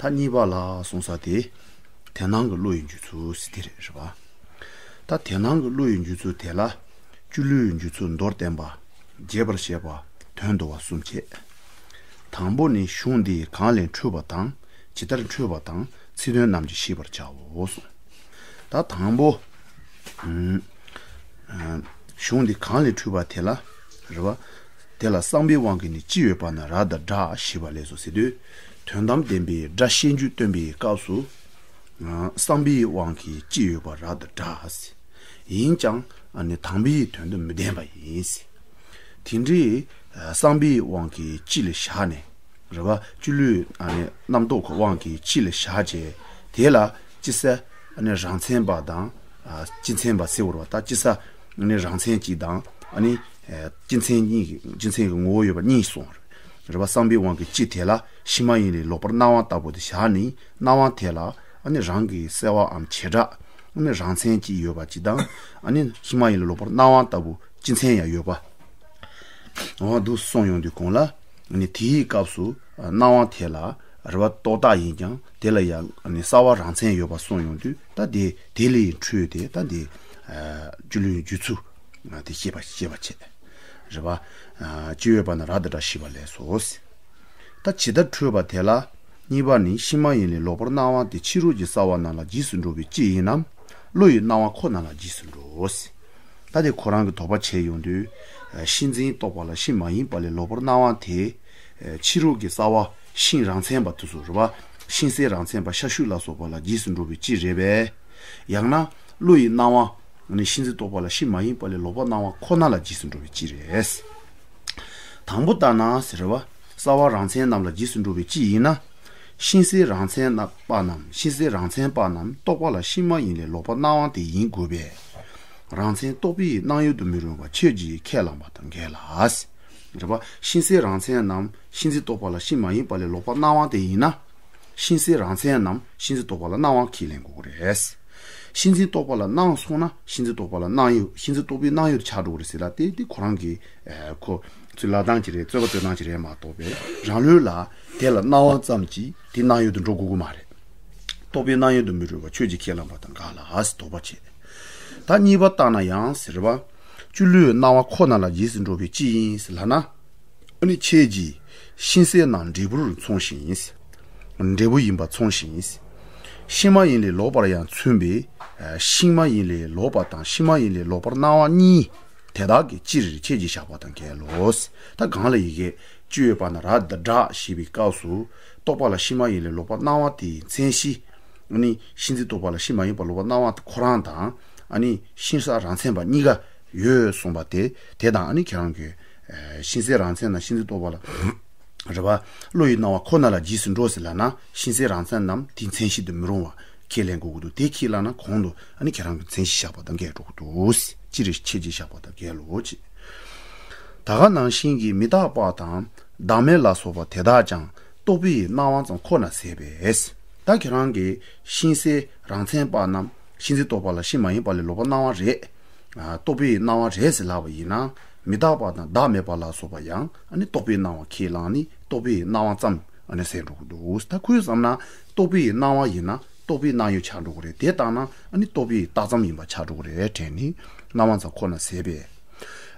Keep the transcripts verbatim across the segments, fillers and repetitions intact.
ད་གཉིས་པ་ལ་གསུངས་ས་དེ། དེ་སྣང་གི་བློ་ཡི་འཇུག་ཚུལ་ཟེར་དེ་རེད། རེད་པ། ད་དེ་སྣང་གི་བློ་ཡི་འཇུག་ཚུལ་དེ་ལ། སྤྱི་བློའི་འཇུག་ཚུལ་མདོར་བསྟན་པ། རྒྱས་པར་བཤད་པ། དོན་བསྡུ་བ་གསུམ་བྱས། དང་པོ་ནི་གཞུང་འདི་གང་ལས་འཕྲོས་པ་དང་། ཇི་ལྟར་འཕྲོས་པ་དང་ཚིག་དོན་རྣམས་ཀྱིས་ཤེས་པར་བྱའོ་གསུངས། ད་དང་པོ། ཨུམ། ཨ། གཞུང་འདི་གང་ལས་འཕྲོས་པ་དེ་ལ། རེད་པ། དེ་ལ་བསམ་པའི་དབང་གིས་ནི་ཅི་ཡོད་པ་ན་ར་དང་སྒྲ་ཞེས་པ་ལས་སོ་ཟེར་དུས། དོན་དམ་བདེན་པའི་སྒྲ་ཤེས་རྒྱུད་སྟོན་པའི་སྐབས་སུ། ཨ། བསམ་པའི་དབང་གིས་ཅི་ཡོད་པ་ར་དང་སྒྲ་ཟེར། ཡིན་ཀྱང་། ཨ་ནི་དང་པོའི་དོན་དུ་མི་ལྡན་པ་ཡིན་ཟེར། དེ་འདྲའི། ཨ། བསམ་པའི་དབང་གིས་སྤྱི་ལ་བཞག་ནས། རེད་པ། སྤྱི་བློའི། ཨ་ནི་རྣམ་རྟོག་གི་དབང་གིས་སྤྱི་ལ་བཞག་བྱས། དེ་ལ་སྤྱི་ས། ཨ་ནི་རང་མཚན་པ་དང་། ཨ། སྤྱི་མཚན་པ་ཟེར་བ་རེད་པ། ད་སྤྱི་ས། ཨ་ནི་རང་མཚན་གཅིག་དང་། ཨ་ནི། ཨ། སྤྱི་མཚན་གཉིས་ཀྱི། སྤྱི་མཚན་གྱི་ངོ་བོ་ཡོད་པ་གཉིས་གསུངས་པ་རེད། རེད་པ། བསམ་པའི་དབང་གིས་སྤྱི་དེ་ལ་ཕྱི་མ་ཡིན་ལས་ལོག་པར་སྣང་བ་ལྟ་བུ་དེ་བཞག་ནས། སྣང་བ་དེ་ལ། ཨ་ནི་རང་གི་གསལ་བའམ་བྱེ་བྲག། ཨ་ནི་རང་མཚན་གཅིག་ཡོད་པ་གཅིག་དང་། ཨ་ནི་ཕྱི་མ་ཡིན་ལས་ལོག་པར་སྣང་བ་ལྟ་བུ་སྤྱི་མཚན་ཡང་ཡོད་པ། འོ་འདུག་གསུངས་ཡོང་དུས་གོང་ལ། ཨ་ནི་དེའི་སྐབས་སུ། ཨ། སྣང་བ་དེ་ལ། རེད་པ། རྟོག་བཏགས་ཡིན་ཀྱང་དེ་ལ་ཡང་། ཨ་ནི་གསལ་བ་རང་མཚན་ཡོད་པ་གསུངས་ཡོང་དུས། ད་དེ་དེ་ལས་འཕྲོས་ཏེ། ད་དེ། ཨ། སྤྱི་བློའི་འཇུག་ཚུལ། ཨ། དེ་ཤེས་པ་ཤེས་པ་བྱེད། རེད་པ། ཨ། ཅི་ཡོད་པ་ན་ར་དང་སྒྲ་ཞེས་པ་ལས་སོ། ད་ཇི་ལྟར་འཕྲོས་པ་དེ་ལ། གཉིས་པ་ནི་ཕྱི་མ་ཡིན་ལས་ལོག་པར་སྣང་བ་དེ་ཕྱི་རོལ་གྱི་གསལ་བ་རྣམས་ལ་རྗེས་སུ་འགྲོ་བའི་སྤྱི་ཡིན་ནམ། བློ་ཡི་སྣང་བ་ཁོ་ན་ལ་རྗེས་སུ་འགྲོ། ད་དེ་ཁོ་རང་གི་དོགས་པ་བྱས་ཡོང་དུས། ཨ། ཤིང་འཛིན་རྟོག་པ་ལ་ཕྱི་མ་ཡིན་པ་ལས་ལོག་པར་སྣང་བ་དེ། ཨ། ཕྱི་རོལ་གྱི་གསལ་བ་ཤིང་རང་མཚན་པ་དེ་ཚོ་རེད་པ། ཤིང་གསལ་རང་མཚན་པ་ཤ་ཤུ་ལ་སོགས་པ་ལ་རྗེས་སུ་འགྲོ་བའི་སྤྱི་རེད་པས། ཡང་ན་བློ་ཡི་སྣང་བ། ནི་ཤིང་འཛིན་རྟོག་པ་ལ་ཕྱི་མ་ཡིན་པ་ལས་ལོག་པར་སྣང་བ་ཁོ་ན་ལ་རྗེས་སུ་འགྲོ་བའི་སྤྱི་རེད། དང་པོ་ལྟར་ན་ཟེར་བ། གསལ་བ་རང་མཚན་རྣམས་ལ་རྗེས་སུ་འགྲོ་བའི་སྤྱི་ཡིན་ན། ཤིང་གསལ་རང་མཚན་རྣམས་པ་རྣམས། ཤིང་གསལ་རང་མཚན་པ་རྣམས་རྟོག་པ་ལ་ཕྱི་མ་ཡིན་ལས་ལོག་པར་སྣང་བ་དེ་ཡིན་དགོས་པས། རང་མཚན་རྟོག་པའི་སྣང་ཡུལ་དུ་མི་རུང་བ་ཁྱོད་ཀྱིས་ཁས་བླངས་པ་དང་འགལ་ལ། རེད་པ། ཤིང་གསལ་རང་མཚན་རྣམས་ཤིང་འཛིན་རྟོག་པ་ལ་ཕྱི་མ་ཡིན་པ་ལས་ལོག་པར་སྣང་བ་དེ་ཡིན་ན། ཤིང་གསལ་རང་མཚན་རྣམས་ཤིང་འཛིན་རྟོག་པ་ལ་སྣང་བ་ཁས་ལེན་དགོས་ཀྱི་རེད། ཤིང་འཛིན་རྟོག་པ་ལ་སྣང་སོང་ན་ཤིང་འཛིན་རྟོག་པ་ལ་སྣང་ཡུལ། ཤིང་འཛིན་རྟོག་པའི་སྣང་ཡུལ་དུ་ཆགས་འགྲོ་གི་རེད་ཟེར་ལ། དེ་དེ་ཁོ་རང་གི། ཨ། ཁོ་ཚོའི་ལབ་སྟངས་ཅིག་རེད། རྩོད་པ་རྩོད་སྟངས་ཅིག་རེད་མ་གཏོགས་པའི། རང་ལུགས་ལ་དེ་ལ་སྣང་བ་ཙམ་གྱིས་དེ་སྣང་ཡུལ་དུ་འགྲོ་དགོས་ཀྱི་མ་རེད། རྟོག་པའི་སྣང་ཡུལ་དུ་མི་རུང་བ་ཁྱོད་ཀྱིས་ཁས་བླངས་པ་དང་འགལ་ལ་ཟེར་དོགས་པ་བྱེད། ད་གཉིས་པ་ལྟར་ན་ཡང་ཟེར་བ། སྤྱི་བློའི་སྣང་བ་ཁོ་ན་ལ་རྗེས་སུ་འགྲོ་བའི་སྤྱི་ཡིན་ཟེར་ལབ་ན། ཨ་ནི་ཁྱེད་ཀྱིས་ཤིང་གསལ་རྣམས་འབྲས་བུར་མཚུངས་ཤིང་། འབྲས་བུ་ཡིན་པ་མཚུངས་ཤིང་། ཕྱི་མ་ཡིན་ལས་ལོག་པར་ཡང་མཚུངས་པས། ཨ། ཤིང་མ་ཡིན་ལས་ལོག་པ་དང་ཕྱི་མ་ཡིན་ལས་ལོག་པར་སྣང་བ་གཉིས། དེ་དག་གི་སྤྱིར་ཁྱེད་ཀྱིས་བཞག་པ་དང་འགལ་ལོ། ད་གང་ལ་ཡི་གེ་ཅི་ཡོད་པ་ན་ར་དང་སྒྲ་ཞེས་པའི་སྐབས་སུ། རྟོག་པ་ལ་ཕྱི་མ་ཡིན་ལས་ལོག་པར་སྣང་བ་དེའི་མཚན་གཞི། ཨ་ནི་ཤིང་འཛིན་རྟོག་པ་ལ་ཕྱི་མ་ཡིན་པ་ལོག་པར་སྣང་བ་ཁོ་རང་དང་། ཨ་ནི་ཤིང་གསལ་རང་མཚན་པ་གཉིས་ཀ་ཡོད་གསུངས་པ་དེ། དེ་དང་ཨ་ནི་ཁྱེད་རང་གི། ཨ། ཤིང་གསལ་རང་མཚན་རྣམས་ཤིང་འཛིན་རྟོག་པ་ལ། རེད་པ། བློ་ཡི་སྣང་བ་ཁོ་ན་ལ་རྗེས་སུ་འགྲོ་ཟེར་ལབ་ན། ཤིང་གསལ་རང་མཚན་རྣམས་དེའི་མཚན་གཞི་དུ་མི་རུང་བ་ཁས་ལེན་དགོས་ཀྱི་འདུག་དེ་ཁས་བླངས་ན་གོང་དུ་ཨ་ནི་ཁྱེད་རང་གི་མཚན་གཞི་བཞག་པ་དང་འགལ་འགྲོ་གི་འདུག་སྤྱིར་ཁྱེད་ཀྱིས་བཞག་པ་དང་འགལ་ལོ་ཅེས། ད་ག་ནང་བཞིན་གྱི་མི་རྟག་པ་དང་བདག་མེད་ལ་སོགས་པ་དེ་དག་ཀྱང་རྟོག་པའི་སྣང་བ་ཙམ་ཁོ་ན་ཟད་པས། ད་ཁྱེད་རང་གིས་ཤིང་གསལ་རང་མཚན་པ་རྣམས་ཤིང་འཛིན་རྟོག་པ་ལ་ཕྱི་མ་ཡིན་པ་ལས་ལོག་པར་སྣང་བ་རེད། ཨ། རྟོག་པའི་སྣང་བ་རེད་ཟེར་ལབ་པ་ཡིན་ན། མི་རྟག་པ་དང་བདག་མེད་པ་ལ་སོགས་པ་ཡང་ཨ་ནི་རྟོག་པའི་སྣང་བ་ཁས་བླངས་ནས་རྟོག་པའི་སྣང་བ་ཙམ་ཨ་ནི་ཟད་འགྲོ་གི་འདུག་ད་ཁོས་བསམ་ན་རྟོག་པའི་སྣང་བ་ཡིན་ན་རྟོག་པའི་སྣང་ཡུལ་ཆགས་འགྲོ་གི་རེད། དེ་ལྟར་ན་ཨ་ནི་རྟོག་པའི་རྟགས་ཙམ་ཡིན་པ་ཆགས་འགྲོ་གི་རེད་དྲན་ནས་སྣང་བ་ཙམ་ཁོ་ན་ཟད་པས།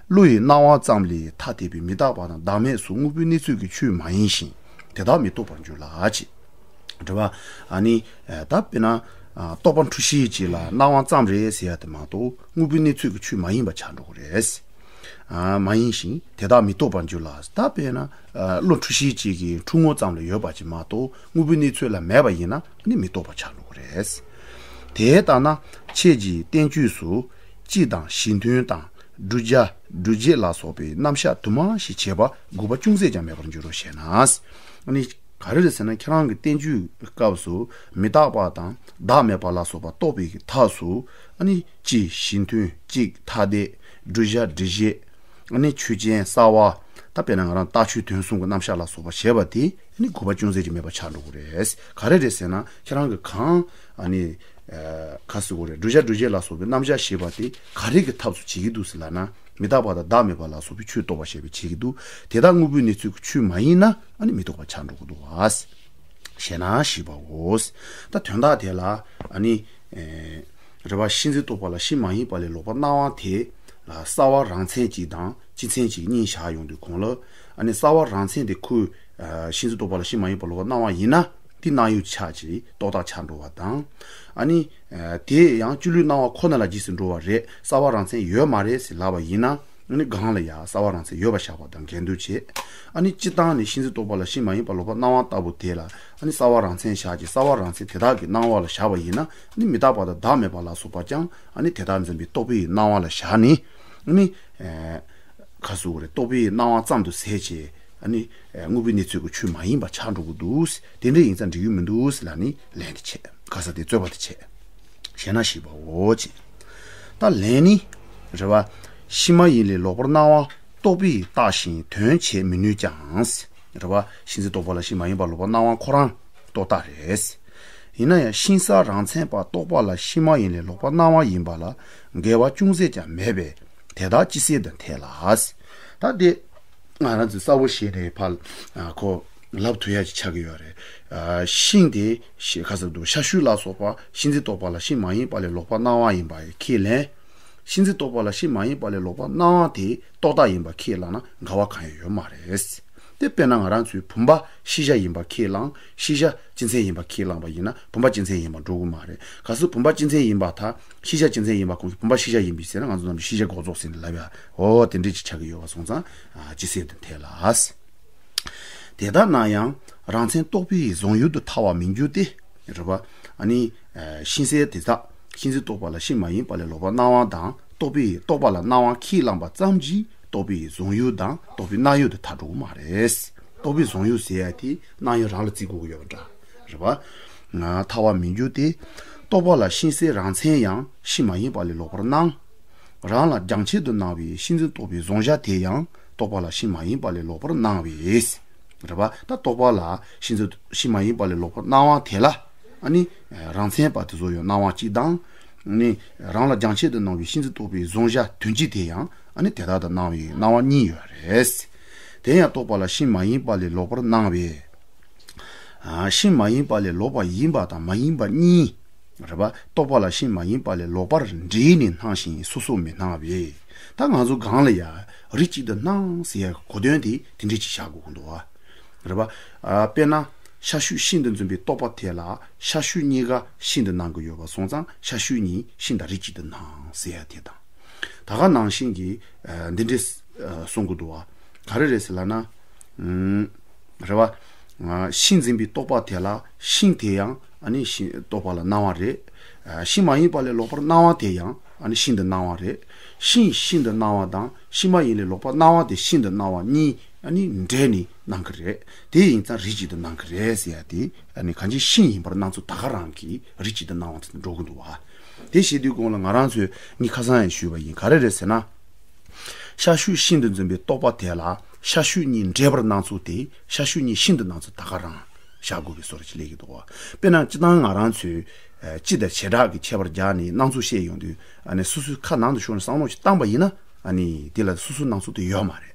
བློ་ཡི་སྣང་བ་ཙམ་ལས་ཐ་དད་པའི་མི་རྟག་པ་དང་བདག་མེད་སོགས་དངོས་པོའི་གནས་ཚུལ་གྱི་ཆོས་མ་ཡིན་ཞིང་དེ་དག་མི་རྟོགས་པར་འགྱུར་ལ་ཅེས། རེད་པ། ཨ་ནི། ཨ། ད་དཔེར་ན། ཨ། རྟོག་པ་འཁྲུལ་ཤེས་ཅིག་ལ་སྣང་བ་ཙམ་རེད་ཟེར་ཡ་དེ་མ་གཏོགས་དངོས་པོའི་གནས་ཚུལ་གྱི་ཆོས་མ་ཡིན་པ་ཆགས་འགྲོ་གི་རེད། ཨ། མ་ཡིན་ཞིང་དེ་དག་མི་རྟོགས་པར་འགྱུར་ལ། ད་དཔེར་ན། ཨ། བློ་འཁྲུལ་ཤེས་ཅིག་གི་འཁྲུལ་ངོ་ཙམ་ལ་ཡོད་པ་ཅིག་མ་གཏོགས་དངོས་པོའི་གནས་ཚུལ་ལ་མེད་པ་ཡིན་ན་ནི་མི་རྟོགས་པ་ཆགས་འགྲོ་གི་རེད། དེ་ལྟ་ན་ཁྱེད་ཀྱིས་བསྟན་བཅོས་སུ་སྤྱི་དང་གཞི་མཐུན་དང་བསྒྲུབ་བྱ་སྒྲུབ་བྱེད་ལ་སོགས་པའི་རྣམ་གཞག་དུ་མ་ཞིག་བྱེད་པ་དགོས་པ་ཅུང་ཟད་ཀྱང་མེད་པར་འགྱུར་རོ་ཞེ་ན། ཨ་ནི། ག་རེ་རེད་ཟེར་ན་ཁྱེད་རང་གི་བསྟན་བཅོས་སྐབས་སུ་མི་རྟག་པ་དང་བདག་མེད་པ་ལ་སོགས་པ་རྟོགས་པའི་གི་ཐབས་སུ་ཨ་ནི་སྤྱི་གཞི་མཐུན་གཅིག་ཐ་དད་བསྒྲུབ་བྱ་སྒྲུབ་བྱེད་ཨ་ནི་ཆོས་ཅན་གསལ་བ། ད་དཔེར་ན་ང་རང་རྟགས་ཆོས་དོན་གསུམ་གྱི་རྣམ་གཞག་ལ་སོགས་པ་བྱས་པ་དེ་ཨ་ནི་དགོས་པ་ཅུང་ཟད་ཀྱང་མེད་པ་ཆགས་འགྲོ་གི་རེད། ག་རེ་རེད་ཟེར་ན་ཁྱེད་རང་གི་གང་ཨ་ནི་ཨ་ག་ཟེར་དགོས་རེད། བསྒྲུབ་བྱ་སྒྲུབ་བྱེད་ལ་སོགས་པའི་རྣམ་གཞག་ཞེས་པ་དེ་ག་རེ་གི་ཐབས་སུ་བྱེད་ཀྱི་འདུག་ཟེར་ལབ་ན། མི་རྟག་པ་དང་བདག་མེད་པ་ལ་སོགས་པའི་ཆོས་རྟོགས་པ་ཞེས་པའི་བྱེད་ཀྱི་འདུག་དེ་དག་དངོས་པོའི་གནས་ཚུལ་གྱི་ཆོས་མ་ཡིན་ན་ཨ་ནི་མི་རྟོགས་པ་ཆགས་འགྲོ་གི་འདུག་བ། ཞེ་ན་ཞེས་པའོ། ད་དོན་དག་དེ་ལ་ཨ་ནི། ཨེ། རེད་བ། གཤིས་འཛིན་རྟོག་པ་ལ་གཤིས་མ་ཡིན་པ་ལས་ལོག་པར་སྣང་བ་དེ་ལ་རྩ་བ་རང་མཚན་གཅིག་དང་སྤྱི་མཚན་གཅིག་གཉིས་བཞག་ཡོང་དུས་གོང་ལ། ཨ་ནི་རྩ་བ་རང་མཚན་དེ་ཁོའི། ཨ། གཤིས་འཛིན་རྟོག་པ་ལ་གཤིས་མ་ཡིན་པ་ལོག་པར་སྣང་བ་ཡིན་ན། དེ་སྣང་ཡུལ་ཆགས་ཀྱི་རྟོག་བཏགས་ཆགས་འགྲོ་བ་དང་། ཨ་ནི། ཨ། དེ་ཡང་སྤྱི་ལུས་སྣང་བ་ཁོ་ན་ལ་རྗེས་སུ་འགྲོ་བ་རེད། རྩ་བ་རང་མཚན་ཡོད་མ་རེད་ཟེར་ལབ་པ་ཡིན་ན། ཨ་ནི་སྒང་ལ་ཡང་རྩ་བ་རང་མཚན་ཡོད་པ་བཞག་པ་དང་འགལ་འདུ་བྱེད། ཨ་ནི་སྤྱིར་བཏང་ནི་གཤིས་འཛིན་རྟོག་པ་ལ་གཤིས་མ་ཡིན་པ་ལོག་པར་སྣང་བ་ལྟ་བུ་དེ་ལ། ཨ་ནི་རྩ་བ་རང་མཚན་བཞག་ཅིང་རྩ་བ་རང་མཚན་དེ་དག་གི་སྣང་བ་ལ་བཞག་པ་ཡིན་ན། ཨ་ནི་མི་རྟག་པ་དང་བདག་མེད་པ་ལ་སོགས་པ་ཀྱང་ཨ་ནི་དེ་དག་འཛིན་པའི་རྟོག་པའི་སྣང་བ་ལ་བཞག་ནས། ཨ་ནི། ཨེ། ག་ཟེར་དགོས་རེད། རྟོག་པའི་སྣང་བ་ཙམ་དུ་ཟད་བྱས། ཨ་ནི། ཨེ། དངོས་པོའི་གནས་ཚུལ་གྱི་ཆོས་མ་ཡིན་པ་ཆགས་འགྲོ་གི་འདུག། དེ་འདྲ་ཡིན་ཙང་འགྲིག་གི་མི་འདུག་ཟེར་ལབ་ནས་ལན་དེ་བྱས། ག་ས་དེ་རྩོད་པ་དེ་བྱས། ཞེ་ན་ཞེས་པའོ་ཅེས། ད་ལན་ནི། རེད་བ། གཤིས་མ་ཡིན་ལས་ལོག་པར་སྣང་བ་རྟོག་པས་བཏགས་ཤིང་དོན་བྱེད་མི་ནུས་ཀྱང་། རེད་བ། གཤིས་འཛིན་རྟོག་པ་ལ་གཤིས་མ་ཡིན་པ་ལོག་པར་སྣང་བ་ཁོ་རང་རྟོག་བཏགས་རེད། ཡིན་ན་ཡང་གཤིས་རྩལ་རང་མཚན་པ་རྟོག་པ་ལ་གཤིས་མ་ཡིན་ལས་ལོག་པར་སྣང་བ་ཡིན་པ་ལ་འགལ་བ་ཅུང་ཟད་ཀྱང་མེད་པས་དེ་དག་སྤྱི་སེལ་དུ་འཐད་ལ། ད་དེ། ང་རང་ཚོས་གསལ་པོ་བྱས་ནས་ཕར། ཨ། ཁོ་ལབ་ཐུབ་ཡ་ཅིག་ཆགས་ཀྱི་ཡོད་རེད། ཨ། ཤིང་དེ་ཤ་ག་ཟེར་འདུག་ཤ་ཤུད་ལ་སོགས་པ་གཤིས་འཛིན་རྟོག་པ་ལ་གཤིས་མ་ཡིན་པ་ལས་ལོག་པར་སྣང་བ་ཡིན་པ་ཁས་ལེན། གཤིས་འཛིན་རྟོག་པ་ལ་གཤིས་མ་ཡིན་པ་ལས་ལོག་པར་སྣང་བ་དེ་རྟོག་བཏགས་ཡིན་པ་ཁས་བླངས་ན་འགལ་བ་གང་ཡང་ཡོད་མ་རེད། དེ་དཔེར་ན་ང་རང་ཚོའི་བུམ་པ་ཤེས་བྱ་ཡིན་པ་ཁས་བླངས། ཤེས་བྱ་སྤྱི་མཚན་ཡིན་པ་ཁས་བླངས་པ་ཡིན་ན་བུམ་པ་སྤྱི་མཚན་ཡིན་པ་འགྲོ་གི་མ་རེད། གལ་སྲིད་བུམ་པ་སྤྱི་མཚན་ཡིན་པ་དང་ཤེས་བྱ་སྤྱི་མཚན་ཡིན་པ་གོང་གི་བུམ་པ་ཤེས་བྱ་ཡིན་པས་ཟེར་ན་ང་ཚོ་ནམ་རྒྱུན་ཤེས་བྱ་འགོག་རྫོགས་ཟེར་ནས་ལབ་ཡ། འོ་དེ་འདྲས་ཅིག་ཆགས་ཀྱི་ཡོད་པ་སོང་ཙང་། ཨ། སྤྱི་སེལ་དུ་འཐད་ལ། དེ་ལྟར་ན་ཡང་རང་མཚན་རྟོག་པའི་གཟུང་ཡུལ་དུ་ཐལ་བར་མི་འགྱུར་ཏེ། རེད་པ། ཨ་ནི། ཨ། གཤིས་རྩལ་དེ་དག་གཤིས་འཛིན་རྟོག་པ་ལ་གཤིས་མ་ཡིན་པ་ལས་ལོག་པར་སྣང་བ་དང་རྟོག་པའི་རྟོག་པ་ལ་སྣང་བ་ཁས་བླངས་པ་ཙམ་གྱིས་རྟོག་པའི་གཟུང་ཡུལ་དང་རྟོག་པའི་སྣང་ཡུལ་དུ་ཐལ་འགྲོ་གི་མ་རེད། རྟོག་པའི་གཟུང་ཡུལ་ཟེར་ཡ་དེ་སྣང་ཡུལ་རང་ལ་བརྩི་དགོས་ཀྱི་ཡོད་པ་འདྲ། རེད་པ། ང་ཐལ་བར་མི་འགྱུར་ཏེ། རྟོག་པ་ལ་གཤིས་རྩལ་རང་མཚན་ཡང་གཤིས་མ་ཡིན་པ་ལས་ལོག་པར་སྣང་། རང་ལ་རྒྱང་ཆད་དུ་སྣང་བའི་གཤིས་འཛིན་རྟོག་པའི་གཟུང་བྱ་དེ་ཡང་རྟོག་པ་ལ་གཤིས་མ་ཡིན་པ་ལས་ལོག་པར་སྣང་བས། རེད་པ། ད་རྟོག་པ་ལ་གཤིས་འཛིན་གཤིས་མ་ཡིན་པ་ལས་ལོག་པར་སྣང་བ་དེ་ལ། ཨ་ནི། རང་མཚན་པ་དེ་ཚོ་ཡང་སྣང་བ་གཅིག་དང་། ཨ་ནི། རང་ལ་རྒྱང་ཆད་དུ་སྣང་བའི་གཤིས་འཛིན་རྟོག་པའི་གཟུང་བྱ་དོན་སྤྱི་དེ་ཡང་ཨ་ནི་དེ་དག་ཏུ་སྣང་བའི་སྣང་བ་གཉིས་ཡོད་རེད། དེ་ཡང་རྟོག་པ་ལ་གཤིས་མ་ཡིན་པ་ལས་ལོག་པར་སྣང་བས། ཨ། གཤིས་མ་ཡིན་པ་ལས་ལོག་པ་ཡིན་པ་དང་མ་ཡིན་པ་གཉིས། རེད་པ། རྟོག་པ་ལ་གཤིས་མ་ཡིན་པ་ལས་ལོག་པར་འབྲེལ་ནས་སྣང་ཞིང་སོ་སོར་མི་སྣང་བས། ད་ང་ཚོ་སྒང་ལ་ཡ་རིགས་གཅིག་ཏུ་སྣང་ཟེར་ཡ་གི་གོ་དོན་དེ་དེ་འདྲས་ཅིག་བཞག་དགོས་ཀྱི་འདུག་བ། རེད་པ། ཨ། དཔེར་ན་ཤ་ཤུད་ཤིང་དུ་འཛིན་པའི་རྟོག་པ་དེ་ལ་ཤ་ཤུད་གཉིས་ཀ་ཤིང་དུ་སྣང་གི་ཡོད་པ་སོང་ཙང་ཤ་ཤུད་གཉིས་ཤིང་དང་རིགས་གཅིག་ཏུ་སྣང་ཟེར་ཡ་དེ་དང་། ད་ག་ནང་བཞིན་གྱི། ཨ། འདི་འདྲས། ཨ། གསུང་གི་འདུག་བ། ག་རེ་རེད་ཟེར་ལབ་ན། ཨུམ། རེད་པ། ཨ། ཤིང་འཛིན་པའི་རྟོག་པ་དེ་ལ་ཤིང་དེ་ཡང་ཨ་ནི་ཤིང་རྟོག་པ་ལ་སྣང་བ་རེད། ཨ། གཤིས་མ་ཡིན་པ་ལས་ལོག་པར་སྣང་བ་དེ་ཡང་ཨ་ནི་ཤིང་དུ་སྣང་བ་རེད། ཤིང་ཤིང་དུ་སྣང་བ་དང་གཤིས་མ་ཡིན་ལས་ལོག་པར་སྣང་བ་དེ་ཤིང་དུ་སྣང་བ་གཉིས་ཨ་ནི་འདྲེས་ནས་སྣང་གི་རེད། དེ་ཡིན་ཙང་རིགས་གཅིག་ཏུ་སྣང་གི་རེད་ཟེར་ཡ་དེ་ཨ་ནི་གང་ཅི་ཤིང་ཡིན་པར་སྣང་ཚུལ་ད་ག་རང་གིས་རིགས་གཅིག་ཏུ་སྣང་བ་དེ་འགྲོ་གི་འདུག་བ། དེ་བྱེད་དུས་གོང་ལ་ང་རང་ཚོས་ངས་ཁ་སང་ཡང་ཞུས་པ་ཡིན། ག་རེ་རེད་ཟེར་ན། ཤ་ཤུད་ཤིང་དུ་འཛིན་པའི་རྟོག་པ་དེ་ལ་ཤ་ཤུད་གཉིས་འདྲེས་པར་སྣང་ཚུལ་དེ་ཤ་ཤུད་གཉིས་ཤིང་དུ་སྣང་ཚུལ་ད་ག་རང་བཞག་དགོས་པའི་བཟོ་འདྲ་ཅིག་སླེབས་ཀྱི་འདུག་བ། དཔེར་ན་སྤྱིར་བཏང་ང་རང་ཚོས་ཨ་སྤྱི་དང་བྱེ་བྲག་གི་ཁྱད་པར་སྦྱར་ནས་སྣང་ཚུལ་བཤད་ཡོང་དུས་ཨ་ནི་སོ་སོའི་ཁ་ནང་དུ་ཤོར་ནས་བསམ་བློ་ཞིག་བཏང་པ་ཡིན་ན་ཨ་ནི་དེ་ལ་སོ་སོའི་སྣང་ཚུལ་དེ་ཡོད་མ་རེད།